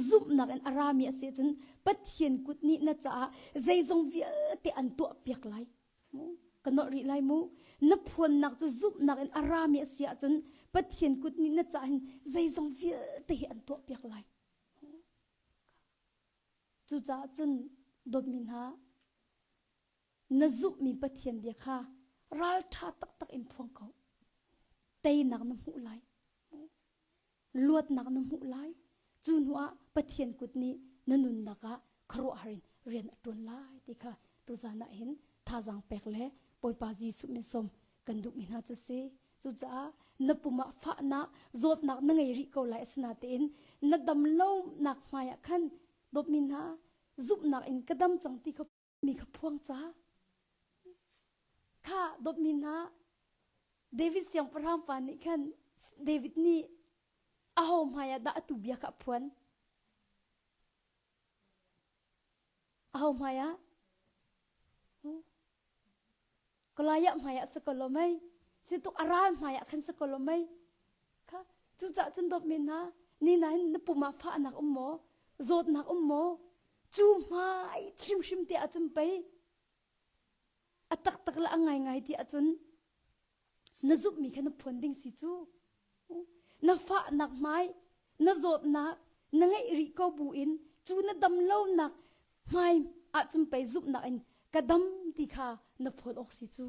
zumhnak in a rami a si ahcun Pathian kut nih na caah zeizong vialte an tuahpiak lai. Ka nolh rih lai mu. Na phuannak cu zumhnak in a rami a si ahcun Pathian kut nih na caah hin zeizong vialte hi an tuahpiak lai. Cucaah cun dawtmi hna, na zumhmi Pathian bia kha ralṭha taktak in phuang ko. Teinak na hmuh lai. Luatnak na hmuh lai. Cu hnuah Pathian kut nih na nunnak ah khuaruahhar in rian a ṭuan lai ti kha tuzan ah hin thazaang pek le Bawipa Jesuh min sawm kan duhmi hna cu si. Cucaah na pum ah fahnak, zawtnak na ngei rih ko lai asinain na dam lonak hmai ah khan dawtmi hna zumhnak in ka dam cang ti kha mi kha phuang ca. Kha dawtmi hna David siangpahrang pa nih khan David nih aho hmai ah dah atu bia kha a phuan? Aho hmai ah? Goliath hmai ah si ko lo mei? Si tuk a ral hmai ah khan si ko lo mei? Kha cucaah cun dawtmi hna ni nain na pum ah fahnak um maw? Zawtnak um maw? Cu hmai hrimhrim te ahcun pei a taktak le a ngaingai ti ahcun na zumhmi kha na phuan ding si cu. Na fahnak hmai, na zawtnak na ngeih rih ko bu in cu na dam lonak hmai ahcun pei zumhnak in ka dam ti kha na phuan awk si cu.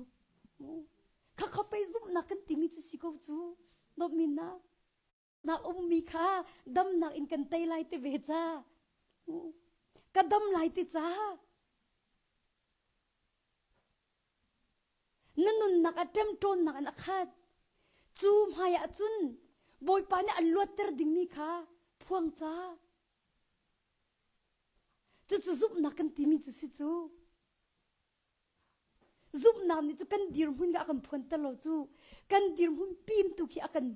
Kha kha pei zumhnak kan timi cu si ko cu. Dawtmi na na ummi kha damnak in kan tei lai ti ve ca. Ka dam lai ti ca. Na nunnak a ṭemṭawnnak in a khat. Cu hmai ah cun Bawipa nih a luatter dingmi kha phuang ca. Cucu zumhnak kan timi cu si cu. Zumhnak nih cu kan dirhmun kha a kan phuanter lo cu. Kan dirhmun pin tu khi a kan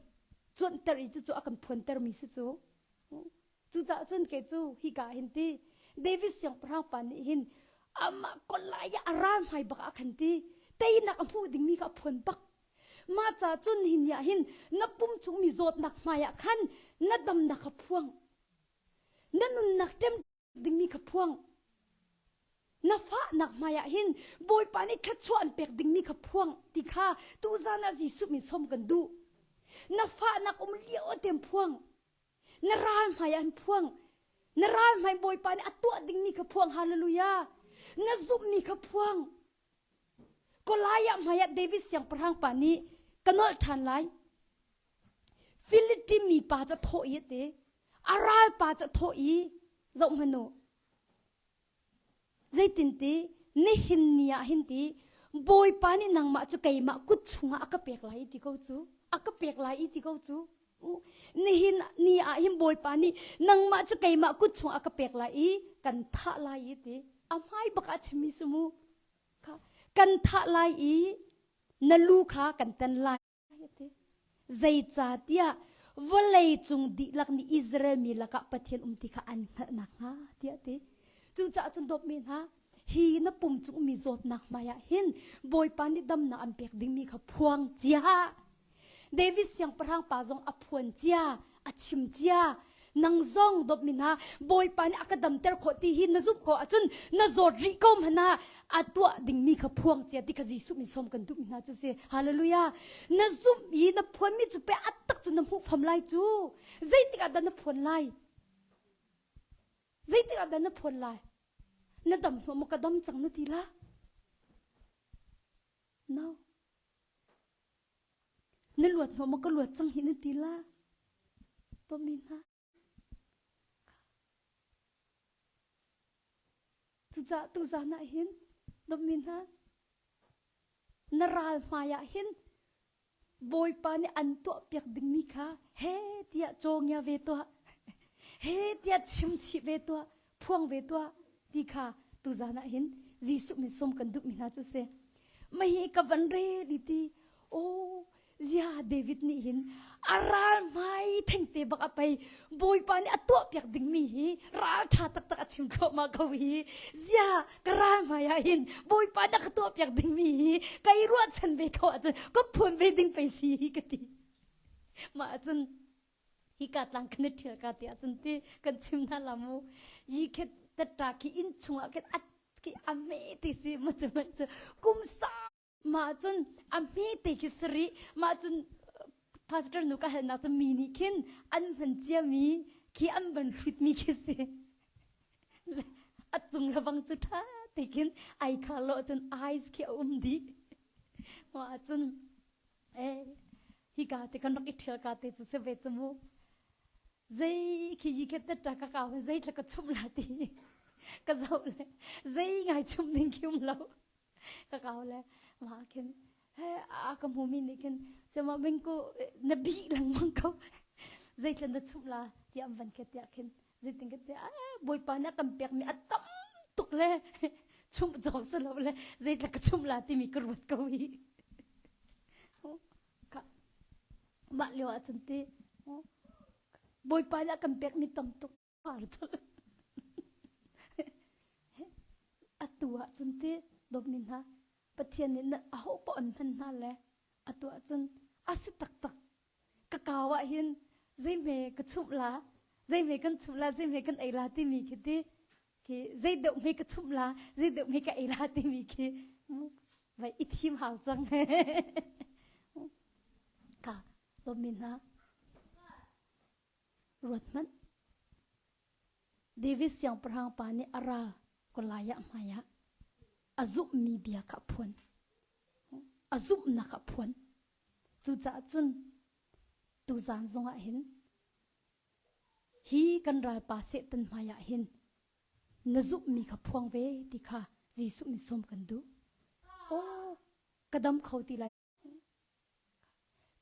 cuanhter i cucu a kan phuantermi si cu. Cucaah cun kei cu hika ah hin ti David siangpahrang pa nih hin amah kolai ah a ral hmai bak ah khan ti teinak a hmuh dingmi kha a phuan bak. Mah ca cun hi ni ah hin na pum chung mi zawtnak hmai ah khan na damnak kha phuang. Na nunnak ṭem dingmi kha phuang. Na fahnak hmaiah hin Bawipa nih thluachuah an pek dingmi kha phuang ti kha tuzan ah Jesuh min sawm kan duh. Na fahnak um lio te phuang. Na ral hmaiah an phuang. Na ral hmai Bawipa nih a tuah dingmi kha phuang. Hallelujah. Na zumhmi kha phuang. Goliath hmaiah David siangpahrang pa nih ka nolh ṭhan lai. Philistine mi pa cu a thawh i a ti. A ral pa cu a thawh i zoh hmanh u. Zeitinti nihin ni ah hin ti Bawipa nih nangmah cu keimah kut chungah a ka pek lai i ti ko cu. A ka pek lai i ti ko cu. Nihin ni ah hin Bawipa nih nangmah cu keimah kut chungah a ka pek lai i kan thah lai i ti. A hmai bak ah chimmi si mu. Kan thah lai i na lu kha kan tan lai. Zeicahtiah vawlei cung dihlak nih Israel mi lakah Pathian um ti kha an hngalh nakhnga tiah a ti. Cucaah cun dawtmi hna, hi na pum cung ummi zawtnak hmaiah hin Bawipa nih damnak an pek dingmi kha phuang cia. David siangpahrang pa zong a phuan cia, a chim cia. Nang zong dawtmi hna, Bawipa nih a ka damter khawh ti hi na zumh ko ahcun na zawt rih ko hmanh ah a tuah dingmi kha phuang cia ti kha Jesuh min sawm kan duhmi hna cu si. Hallelujah. Na zumh i na phuanmi cu pe a tak cu na hmuh fam lai cu. Zeitik ah dah na phuan lai? Zeitik ah dah na phuan lai? Na dam hnu maw ka dam cang na ti la? No. Na luat hnawh maw ka luat cang hi na ti la? Tomi hna. Cucaah tuzan ah hin dawtmi hna na ral hmai ah hin Bawipa nih an tuahpiak dingmi kha he tiah cawngia ve tuah he tiah chim chih ve tuah phuang ve tuah ti kha tuzan ah hin Jesuh min sawm kan duhmi hna cu si. Mah ka van rel i ti oh zia David nih hin a ral hmai thengte bak a pei Bawipa nih a tuahpiak dingmi hi ral ṭha taktak a chim thluahmah ko hi zia ka ral hmai ah hin Bawipa nih a ka tuahpiak dingmi hi kai ruahchan ve ko ahcun ka phuan ve ding pei si hi ka ti mah ahcun hika tlang kan i ṭhial ka ti ahcun ti kan chim hna la mu yi khet tatta khi inn chungah khin a khi a me ti si ma cu man cu kum sa mah cun a hme te khi sari mah cun pastor nu ka halnak cu mi nih khin an hman cia mi khi an van hlut mi khi si a cung le bang cu ṭha te khin ai kha lo cun ice khi a um dih mah cun Eh, hika te kan rak i ṭhial ka te cu si ve cu mu. Zei khi yi khet ta ka kau zei thla ka chum la ti. Ka zoh le zei ngai chum ding khi um lo. Ka kau le ma khin he a ka hmu mi nih khin sema mingku na bi lengmang ko. Zei thla na chum la ti am van khet tiah khin zeitin ka ti bawipa nih a kan pekmi a tam tuk le chumh cawk si lo le zeitlak ka chumh la timi ka ruat ko hi mah lio ahcun ti bawipa nih a kan pekmi tam tuk atu ahcun ti dawtmi hna Pathian nih aho paoh an hman hna le atu ahcun a si taktak ka kau ah hin zeihme ka chumh la zeihme kan chumh la zeihme kan ei la timi khi ti khi zei deuh hme ka chumh la zei deuh hme ka ei la timi khi vai i thim hau cang ka lawmmi hna ruat hmanh David siangpahrang pa nih a ral Goliath hmaiah a zumhmi bia kha a phuan a zumhnak a phuan Cucaah cun tuzaan zongah hin hi kan ralpa Satan hmaiah hin na zumhmi kha phuang ve ti kha Jesuh min sawm kan duh. Aw, ka dam kho ti lai.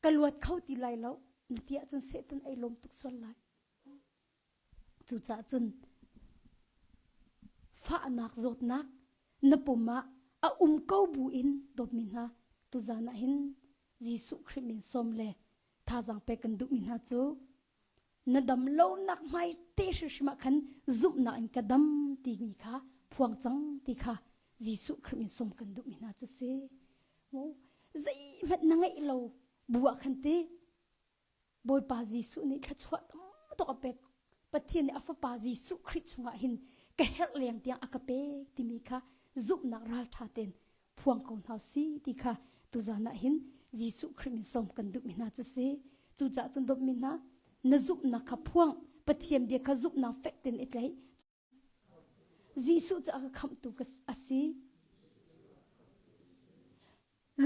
Ka luat kho ti lai lo. Na ti ahcun Satan ei lawm tuk sual lai. Cucaah cun fahnak zawtnak na pum ah a um ko bu in dawtmi hna tuzan ah hin Jesuh Khrih min sawm le thazaang pek kan duhmi hna cu na dam lonak hmai te hrimhrim ah khan zumhnak in ka dam timi kha phuang cang ti kha Jesuh Khrih min sawm kan duhmi hna cu si. Zeihmanh na ngeih lo bu ah khan ti Bawipa Jesuh nih thluachuah tam tuk a pek. Pathian nih a fapa Jesuh Khrih chungah hin Ka herh leng tiang a ka pek timi kha zumhnak ralṭha tein phuang ko hna si ti kha tuzan ah hin Jesuh Khrih min sawm kan duhmi hna cu si. Cucaah cun dawtmi hna, na zumhnak kha phuang, Pathian bia kha zumhnak fek tein i tlaih. Jesuh cu a ka khamhtu a si.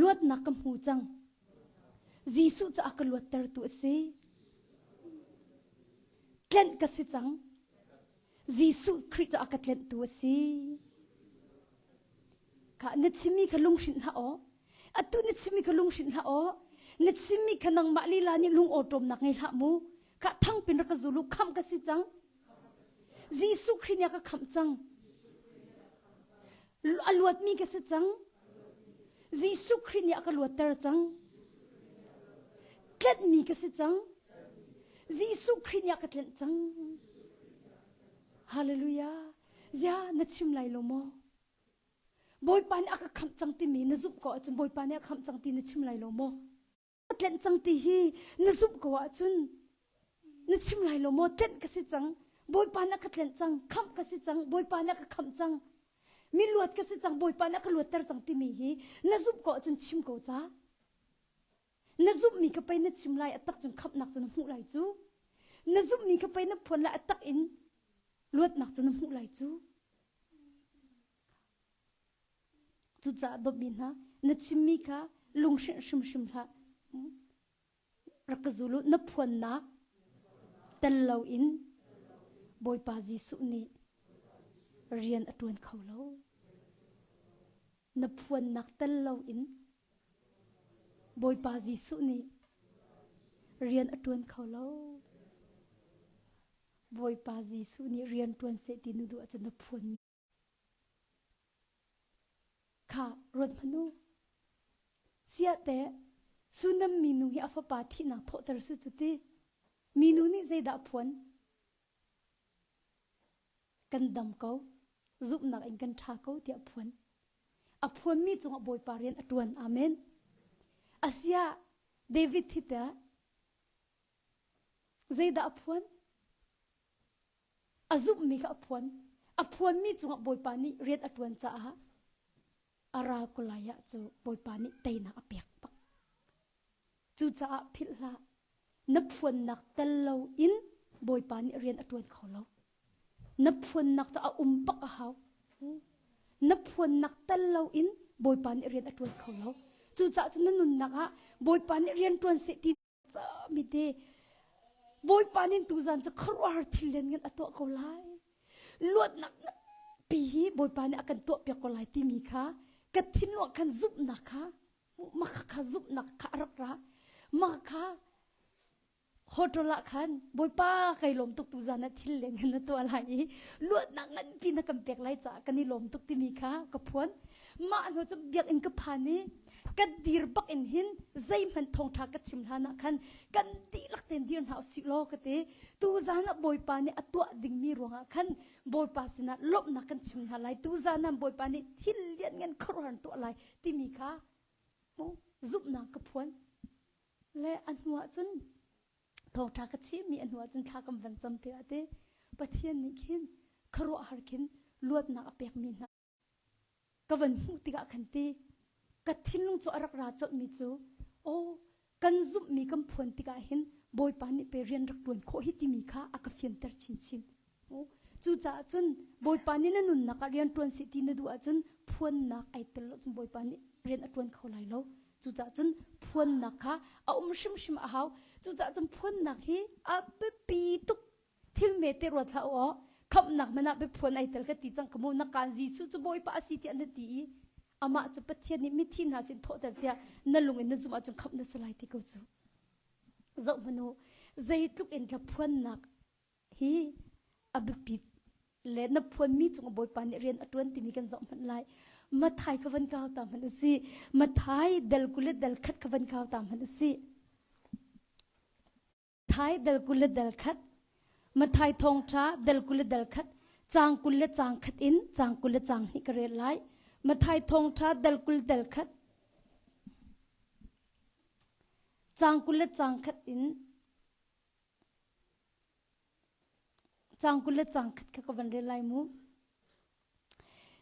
Luatnak ka hmu cang. Jesuh cu a ka luattertu a si. Tlenh ka si cang. Jesuh Khrih cu a ka tlenhtu a si. Kha na chimmi kha lunghrinh hlah aw. Atu na chimmi kha lunghrinh hlah aw. Na chimmi kha nangmah lila nih lung awṭawmnak ngei hlah mu. Kha thangpin rak ka zul u, khamh ka si cang. Jesuh Khrih nih a ka khamh cang. A luatmi ka si cang. Jesuh Khrih nih a ka luatter cang. Tlenhmi ka si cang. Jesuh Khrih nih a ka tlenh cang. Hallelujah. Zia na chim lai lo maw? Bawipa nih a ka khamh cang timi na zumh ko ahcun Bawipa nih a khamh cang ti na chim lai lo maw? Tlenh cang ti hi na zumh ko ahcun na chim lai lo maw? Tlenh ka si cang. Bawipa nih a ka tlenh cang. Khamh ka si cang. Bawipa nih a ka khamh cang. Mi luat ka si cang. Bawipa nih a ka luatter cang timi hi na zumh ko ahcun chim ko ca. Na zumhmi kha pei na chim lai a tak cun khamhnak cu na hmuh lai cu. Na zumhmi kha pei na phuan lai a tak in luatnak cu na hmuh lai cu. Cucaah dawtmi hna, na chimmi kha lunghrinh hrimhrim hlah. Rak ka zul u, na phuannak tel loin Bawipa Jesuh nih rian a ṭuan kho lo. Na phuannak tel loin Bawipa Jesuh nih rian a ṭuan kho lo. Bawipa Jesuh nih rian ṭuan seh ti na duh ahcun na phuan Kha ruat hmanh u. Siah teh, Sunam minu hi a fapa thihnak thawhter su cu ti. Minu nih zeidah a phuan? Kan dam ko, zumhnak in kan ṭha ko tiah a phuan. A phuanmi cungah Bawipa rian a ṭuan. Amen. Asiah David hi teh zeidah a phuan? A zumhmi kha a phuan. A phuanmi cungah Bawipa nih rian a ṭuan caah a ral Goliath cu Bawipa nih teinak a pek bak. Cucaah philh hlah, na phuannak tel loin Bawipa nih rian a ṭuan kho lo. Na phuannak cu a um bak a hau. Na phuannak tel loin Bawipa nih rian a ṭuan kho lo. Cucaah cun na nunnak ah Bawipa nih rian ṭuan seh ti mi te Bawipa nih tuzan cu khuaruahhar thil lianngan a tuah ko lai. Luatnak nganpi hi Bawipa nih a kan tuahpiak ko lai timi kha ka thinlung ah khan zumhnak kha mah kha zumhnak kha a rak ra. Mah kha hotel ah khan Bawipa kai lawm tuk tuzan ah thil lianngan na tuah lai i luatnak nganpi na kan pek lai caah kan i lawm tuk timi kha ka phuan. Mah hnu cu biakinn ka phan i ka dir bak in hin zeihmanh thawngṭha ka chim hlan ah khan kan dihlak tein dir hna usih law ka ti. Tuzan ah Bawipa nih a tuah dingmi ruangah khan Bawipa sinah lawmhnak kan chim hna lai. Tuzan ah Bawipa nih thil lianngan khuaruahhar tuah lai timi kha zumhnak ka phuan. Le a hnu ah cun thawngṭha ka chimmi a hnu ah cun thla kan van cam tikah te Pathian nih khin khuaruahhar khin luatnak a pekmi hna ka van hmuh tikah khan ti ka thinlung cu a rak ra colhmi cu aw kan zumhmi kan phuan tikah hin Bawipa nih pe rian rak ṭuan khawh hi timi kha a ka fianter chinchin. Cucaah cun Bawipa nih na nunnak ah rian ṭuan seh ti na duh ahcun phuannak ai tel lo cun Bawipa nih rian a ṭuan kho lai lo. Cucaah cun phuannak kha a um hrimhrim a hau. Cucaah cun phuannak hi a biapi tuk thil hmete ruat hlah u aw khamhnak hmanh ah biaphuan ai tel ka ti cang ka mu na kaan Jesuh cu Bawipa a si tiah na ti i amah cu Pathian nih mithi hna sin thawhter tiah na lung in na zumh ahcun khamh na si lai ti ko cu zoh hmanh u zeitluk in thlaphuannak hi a biapit le na phuanmi cung Bawipa nih rian a ṭuan timi kan zoh hmanh lai Mathai kha van kau ta hmanh u si Mathai dal 20 le dal khat kha van kau ta hmanh u si Thai dal 20 le dal khat, Mathai thawngṭha dal 20 le dal khat, caang 20 le caang khat in caang 20 le caang hnih ka rel lai. Mathai thawngṭha dal 20 dal khat, caang 20 le caang khat in caang 20 le caang khat kha ka van rel lai mu.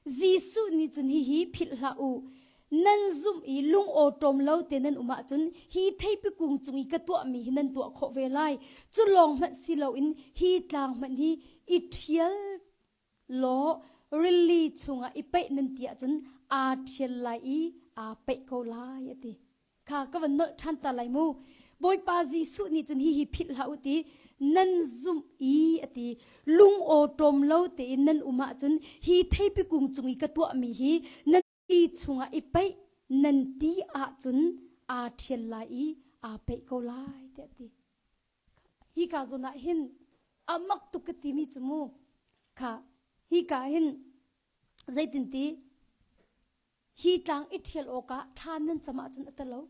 Jesuh nih cun hihi philh hlah u. Nan zumh i lungawṭawm lo te nan um ahcun hi theipi kung cung i ka tuahmi hi nan tuah khawh ve lai. Cu lawng hmanh si loin hi tlang hmanh hi i ṭhial law rili chungah i paih nan ti ahcun aa ṭhial lai i aa paih ko lai a ti. Kha ka van nolh ṭhan ta lai mu. Bawipa Jesuh nih cun hihi philh hlah u ti nan zumh i a ti. Lungawṭawm lo tein nan um ahcun hi theipi kung cung i ka tuahmi hi nan ti chungah i paih nan ti ahcun aa ṭhial lai i aa paih ko lai tiah a ti. Hika zawn ah hin a mak tuk ka timi cu mu. Kha hika hin zeitinti hi tlang i ṭhial awkah thla nan cam ahcun a talo.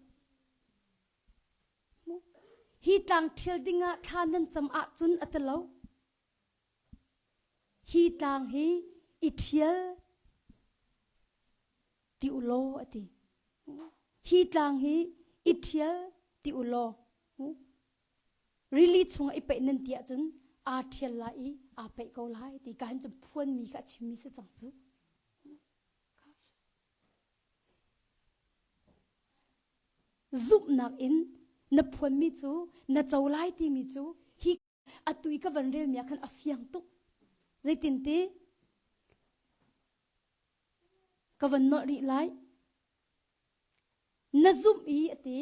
Hi tlang ṭhial dingah thla nan cam ahcun a talo. Hi tlang hi i ṭhial ti u law a ti. Hi tlang hi i ṭhial ti u law. Rili chungah i paih nan ti ahcun aa ṭhial lai i aa paih ko lai ti ka hin cun phuanmi kha a chimmi si cang cu. Zumhnak in na phuanmi cu na co lai timi cu hi atu i ka van relmi ah khan a fiang tuk. Zeitinti ka van nolh rih lai. Na zumh i a ti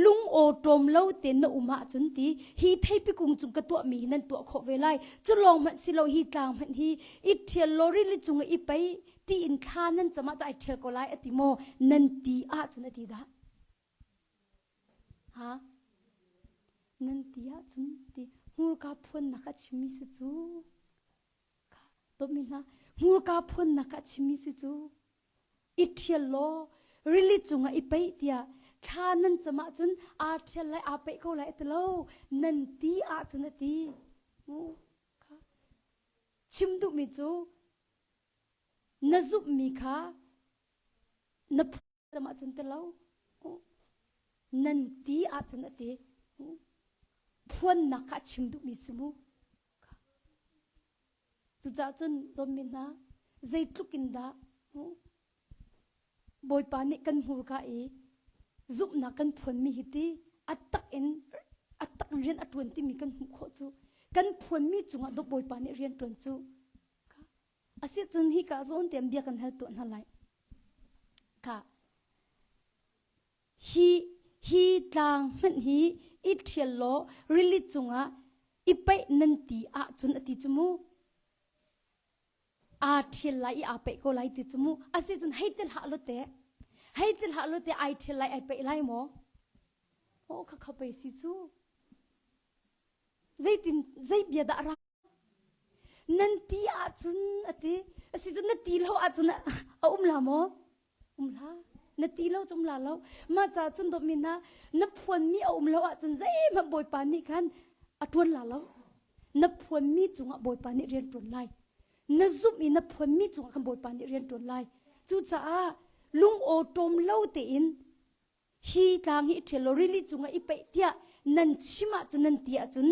lung awṭawm lo tein na um ahcun ti hi theipi kung cung ka tuahmi hi nan tuah khawh ve lai. Cu lawng hmanh si lo hi tlang hmanh hi i ṭhial law rili cung i pei ti in thla nan cam ah ai ṭhial ko lai a ti maw nan ti ahcun a ti dah. Ha? Nan ti ahcun ti hmurka phuannak a chimmi si cu. Kha dawtmi hna hmurka phuannak a chimmi si cu. I ṭhial law rili cungah i paih tiah thla nan cam ahcun aa ṭhial lai aa paih ko lai a ti lo nan ti ahcun a ti. Kha chim duhmi cu na zumhmi kha na phuan ahcun ti lo nan ti ahcun a ti. Phuannak kha a chim duhmi si mu. Cucaah cun dawtmi hna, zeitluk in dah Bawipa nih kan hmurka i zumhnak kan phuanmi hi ti a tak in a tak in rian a ṭuan timi kan hmuh khawh cu kan phuanmi cungah dawt Bawipa nih rian ṭuan cu Asicun hika zawn tein bia kan hal tuah hna lai. Ka Hi, hi tlang hmanh hi i ṭhial law rili cungah i paih nan ti ahcun a ti cu mu. Aa ṭhial lai i aa paih ko lai ti cu mu. Asicun hei ti hlah law teh. Hei ti hlah law teh ai ṭhial lai ai paih lai maw? Aw kha kha pei si cu. Zeitin zei bia dah ra Nan ti ahcun a ti. Asicun na ti lo ahcun a um la maw? Um hlah. Na ti lo cu um la lo. Mah caah cun dawtmi hna, na phuanmi a um lo ahcun zeihmanh Bawipa nih khan a ṭuan la lo. Na phuanmi cungah Bawipa nih rian ṭuan lai. Na zumh i na phuanmi cungah khan Bawipa nih rian ṭuan lai. Cucaah lungawṭawm lo tein hi tlang hi i ṭhial law rili cungah i paih tiah nan chim ahcun nan ti ahcun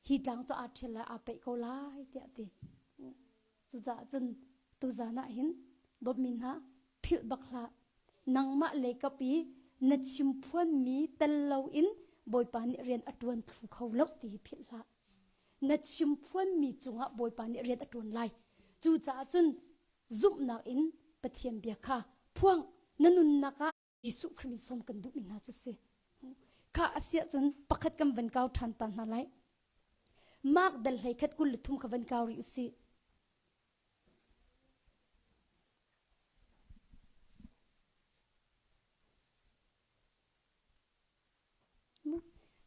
hi tlang cu aa ṭhial lai aa paih ko lai tiah a ti. Cucaah cun tuzan ah hin dawtmi hna philh bak hlah. Nangmah lei kap i na chim phuanmi tel loin Bawipa nih rian a ṭuan thlu kho lo ti hi philh hlah. Na chim phuanmi cungah Bawipa nih rian a ṭuan lai. Cucaah cun zumhnak in Pathian bia kha phuang na nunnak ah Jesuh Khrih min sawm kan duhmi hna cu si. Kha a si ahcun pakhat kan van kau ṭhan ta hna lai. Mark dal hlei khat 23 kha van kau rih u sih.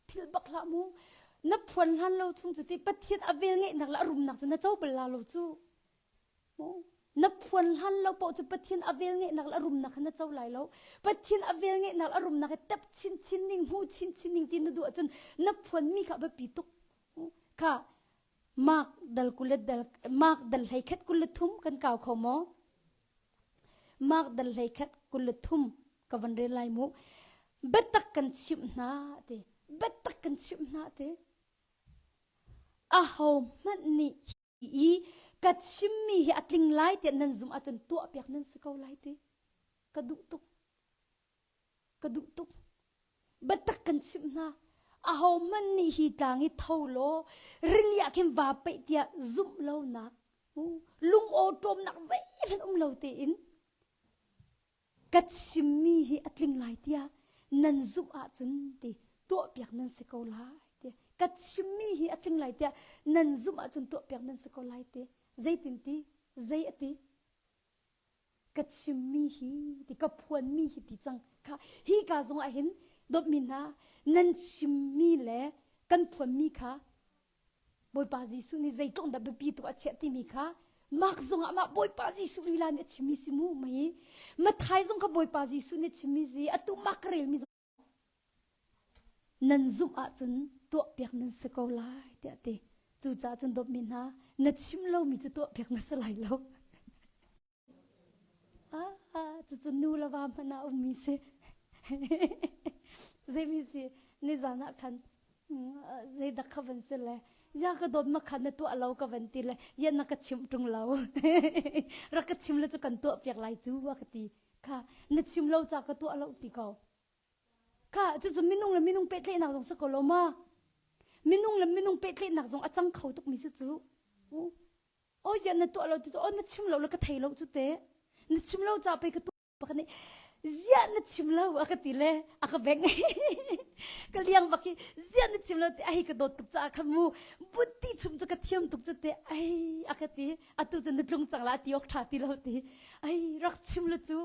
Philh bak hlah mu. Na phuan hlan lo chung cu ti Pathian a vel ngeihnak le a rumnak cu na co bal la lo cu. Na phuan hlan lo paoh cu Pathian a vel ngeihnak le a rumnak kha na co lai lo. Pathian a vel ngeihnak le a rumnak hi tep chinchin ning, hmu chinchin ning ti na duh ahcun na phuanmi kha a biapi tuk. Kha Mark dal kulet dal Mark dal hlei khat 23 kan kau kho maw? Mark dal hlei khat 23 ka van rel lai mu. Biatak kan chimh hna ti. Biatak kan chimh hna ti. Aho hmanh nih i. Ka chimmi hi a tling lai tiah nan zumh ahcun tuahpiak nan si ko lai ti. Ka duh tuk. Ka duh tuk. Biatak kan chimh hna. Ahohmanh nih hi tlang hi tho law rili ah khin vaa peih tiah zumh lonak, lung awṭawmnak zeihmanh um lo tein ka chimmi hi a tling lai tiah nan zumh ahcun ti tuahpiak nan si ko lai ti ka chimmi hi a tling lai tiah nan zumh ahcun tuahpiak nan si ko lai ti zeitin ti zei a ti ka chimmi hi ti ka phuanmi hi ti cang kha hi ka zong ah hin dawtmi hna nan chimmi le kan phuanmi kha Bawipa Jesuh nih zeitluk dah biapi tuk a chiah timi kha Mark zong ah mah Bawipa Jesuh lila nih a chimmi si mu mei Mathai zong kha Bawipa Jesuh nih a chimmi si atu Mark ka relmi zong nan zumh ahcun tuahpiak nan si ko lai tiah ti cucaah cun dawtmi hna na chim lomi cu tuahpiak na si lai lo Ah, cucu nu le va hmanh ah ummi si. Zeimi si, nizan ah khan zeidak kha van si le, ya ka dawt ma khan na tuah lo ka van ti le, ya na ka chimh ṭung lo. Rak ka chim le cu kan tuah piak lai cu a ka ti. Kha, na chim lo ca ka tuah lo ti ko. Kha, cucu minung le minung pehtlaihnak zong si ko lo ma? Minung le minung pehtlaihnak zong a cang kho tukmi si cu. Oi ziah na tuah lo ti cu oh na chim lo le ka thei lo cu te na chim lo ca pei ka tuah pakhat nih ziah na chim lo a ka ti le a ka bengh ka liang bak hi ziah na chim lo ti ai ka dawt tuk caah kha mu butti chum cu ka thiam tuk cu te ai a ka ti atu cu na tlung cang la ti awk tha ti lo ti ai rak chim lo cu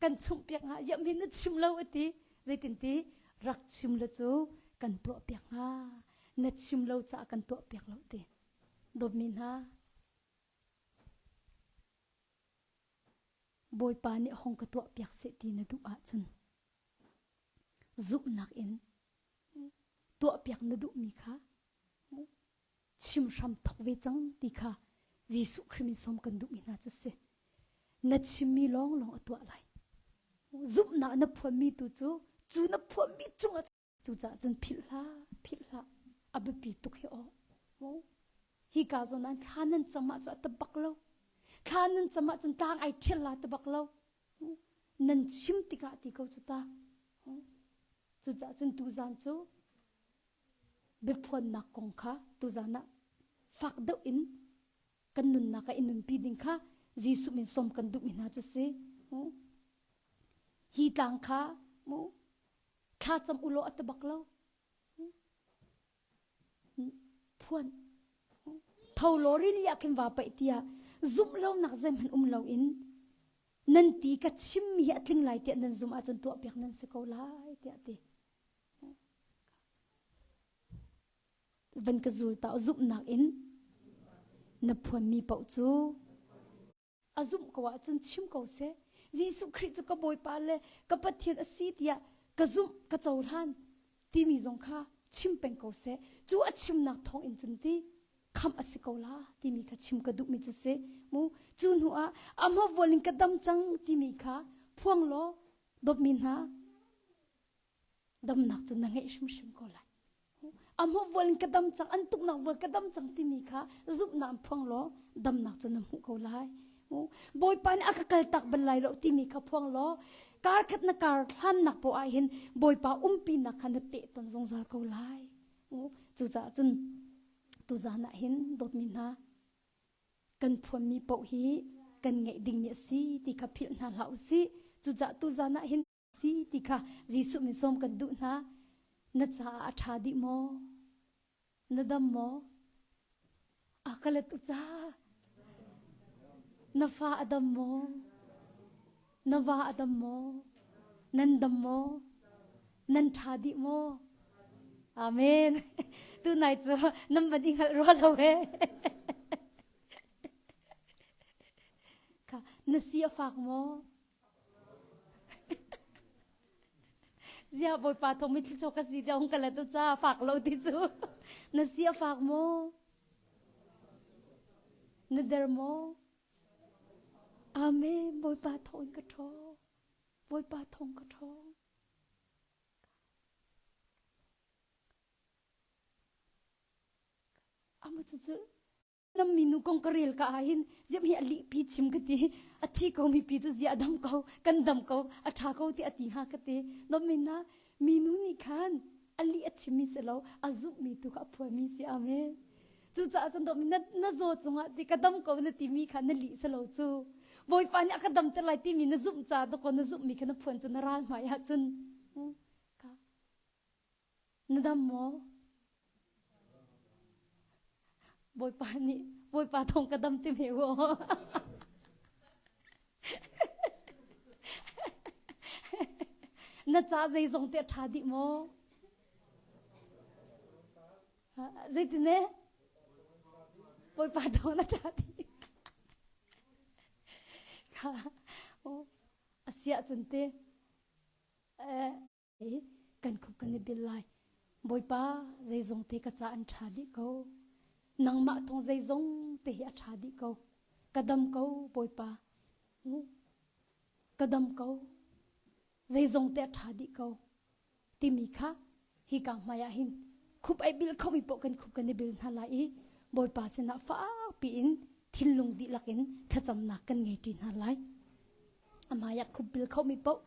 kan chumh piak hnga ziah mi na chim lo a ti zeitin ti rak chim lo cu kan tuah piak hnga na chim lo caah kan tuah piak lo ti Dawtmi hna, Bawipa nih hong ka tuahpiak seh ti na duh ahcun zumhnak in tuahpiak na duhmi kha chim hram thok ve cang ti kha Jesuh Khrih min sawm kan duhmi hna cu si. Na chimmi lawnglawng a tuah lai. Zumhnak na phuanmi tu cu cu na phuanmi cungah Cucaah cun philh hlah, philh hlah. A biapi tuk hi aw. Hi ka zawn ah thla nan cam ahcun a tabak lo. Thla nan cam ahcun tlang ai ṭhial la tabak lo. Nan chim tikah ti ko cu ta. Cucaah cun tuzan cu biaphuannak kong kha tuzan ah fak deuh in kan nunnak ah i nunpi ding kha Jesuh min sawm kan duhmi hna cu si. Hi tlang kha mu thla cam u law a ti bak lo phuan tho law rili ah khin va paih tiah zumh lonak zeihmanh um loin nan ti ka chimmi hi a tling lai tiah nan zumh ahcun tuahpiak nan si ko lai tiah ti van ka zul ta zumhnak in na phuanmi paoh cu a zumh ko ahcun chim ko seh. Jesuh Khrih cu ka Bawipa le ka Pathian a si tiah ka zumh, ka cohlan timi zong kha chim peng ko seh. Cu a chimnak thawng in cun ti khamh a si ko la timi kha chim ka duhmi cu si. Mu cu hnu ah a hmavual in ka dam cang timi kha phuang law dawtmi hna damnak cu na ngeih hrimhrim ko lai. A hmuhvual in ka dam cang, an tuknak vual ka dam cang timi kha zumhnak in phuang law damnak cu na hmuh ko lai. Bawipa nih a ka kaltak bal lai lo timi kha phuang law kar khat na kar hlannak poah ah hin Bawipa umpinak kha na teh ton zungzal ko lai. Cucaah cun tuzan ah hin dawtmi hna kan phuanmi paoh hi kan ngeih dingmi a si ti kha philh hna hlah u sih. Cucaah tuzan ah hin si ti kha Jesuh min sawm kan duh hna. Na caah a ṭha dih maw? Na dam maw? A ka let u ca. Na fa a dam maw? Na va a dam maw? Nan dam maw? Nan ṭha dih maw? Amen. Tunai cu nan van i hngalh rua lo he. Kha na si a fak maw? Zia Bawipa thawng mi thluachuah ka si tiah hung ka let u ca fak lo ti cu. Na si a fak maw? Na der maw? Amen. Bawipa thawng in ka ṭhawng. Bawipa thawng ka ṭhawng. Ama cu cu. Nam minu kong ka rel ka ah hin ziam hi a lih pi chim ka ti a thi ko mi pi cu zia a dam ko kan dam ko a tha ko ti a ti hnga ka ti nom min na minu nih khan a lih a chim mi si lo a zumh mi tu kha a phuan mi si amen cucaah cun dom na na zaw cungah ti ka dam ko na ti mi kha na lih si lo cu bawipa nih a ka dam ter lai ti mi na zumh ca dakaw na zumh mi kha na phuan cu na ral hmai ah cun ka Na dam maw? Bawipa nih Bawipa thawng ka dam ti me u. Na ca zeizong te a ṭha dih maw? Zeitin ne? Bawipa thawng na ṭha dih. A siah cun te Kan khup kan i bil lai. Bawipa, zeizong te ka ca an ṭha dih ko. Nangmah thawng zeizong te hi a ṭha dih ko. Ka dam ko, Bawipa. Ka dam ko. Zeizong te a ṭha dih ko. Timi kha hi ka hmai ah hin khup ai bil khomi poh kan khup kan i bil hna lai i Bawipa sinah fakpi in thinlung dihlak in thlacamnak kan ngei ṭi hna lai. Amah ah khup bil khomi poh.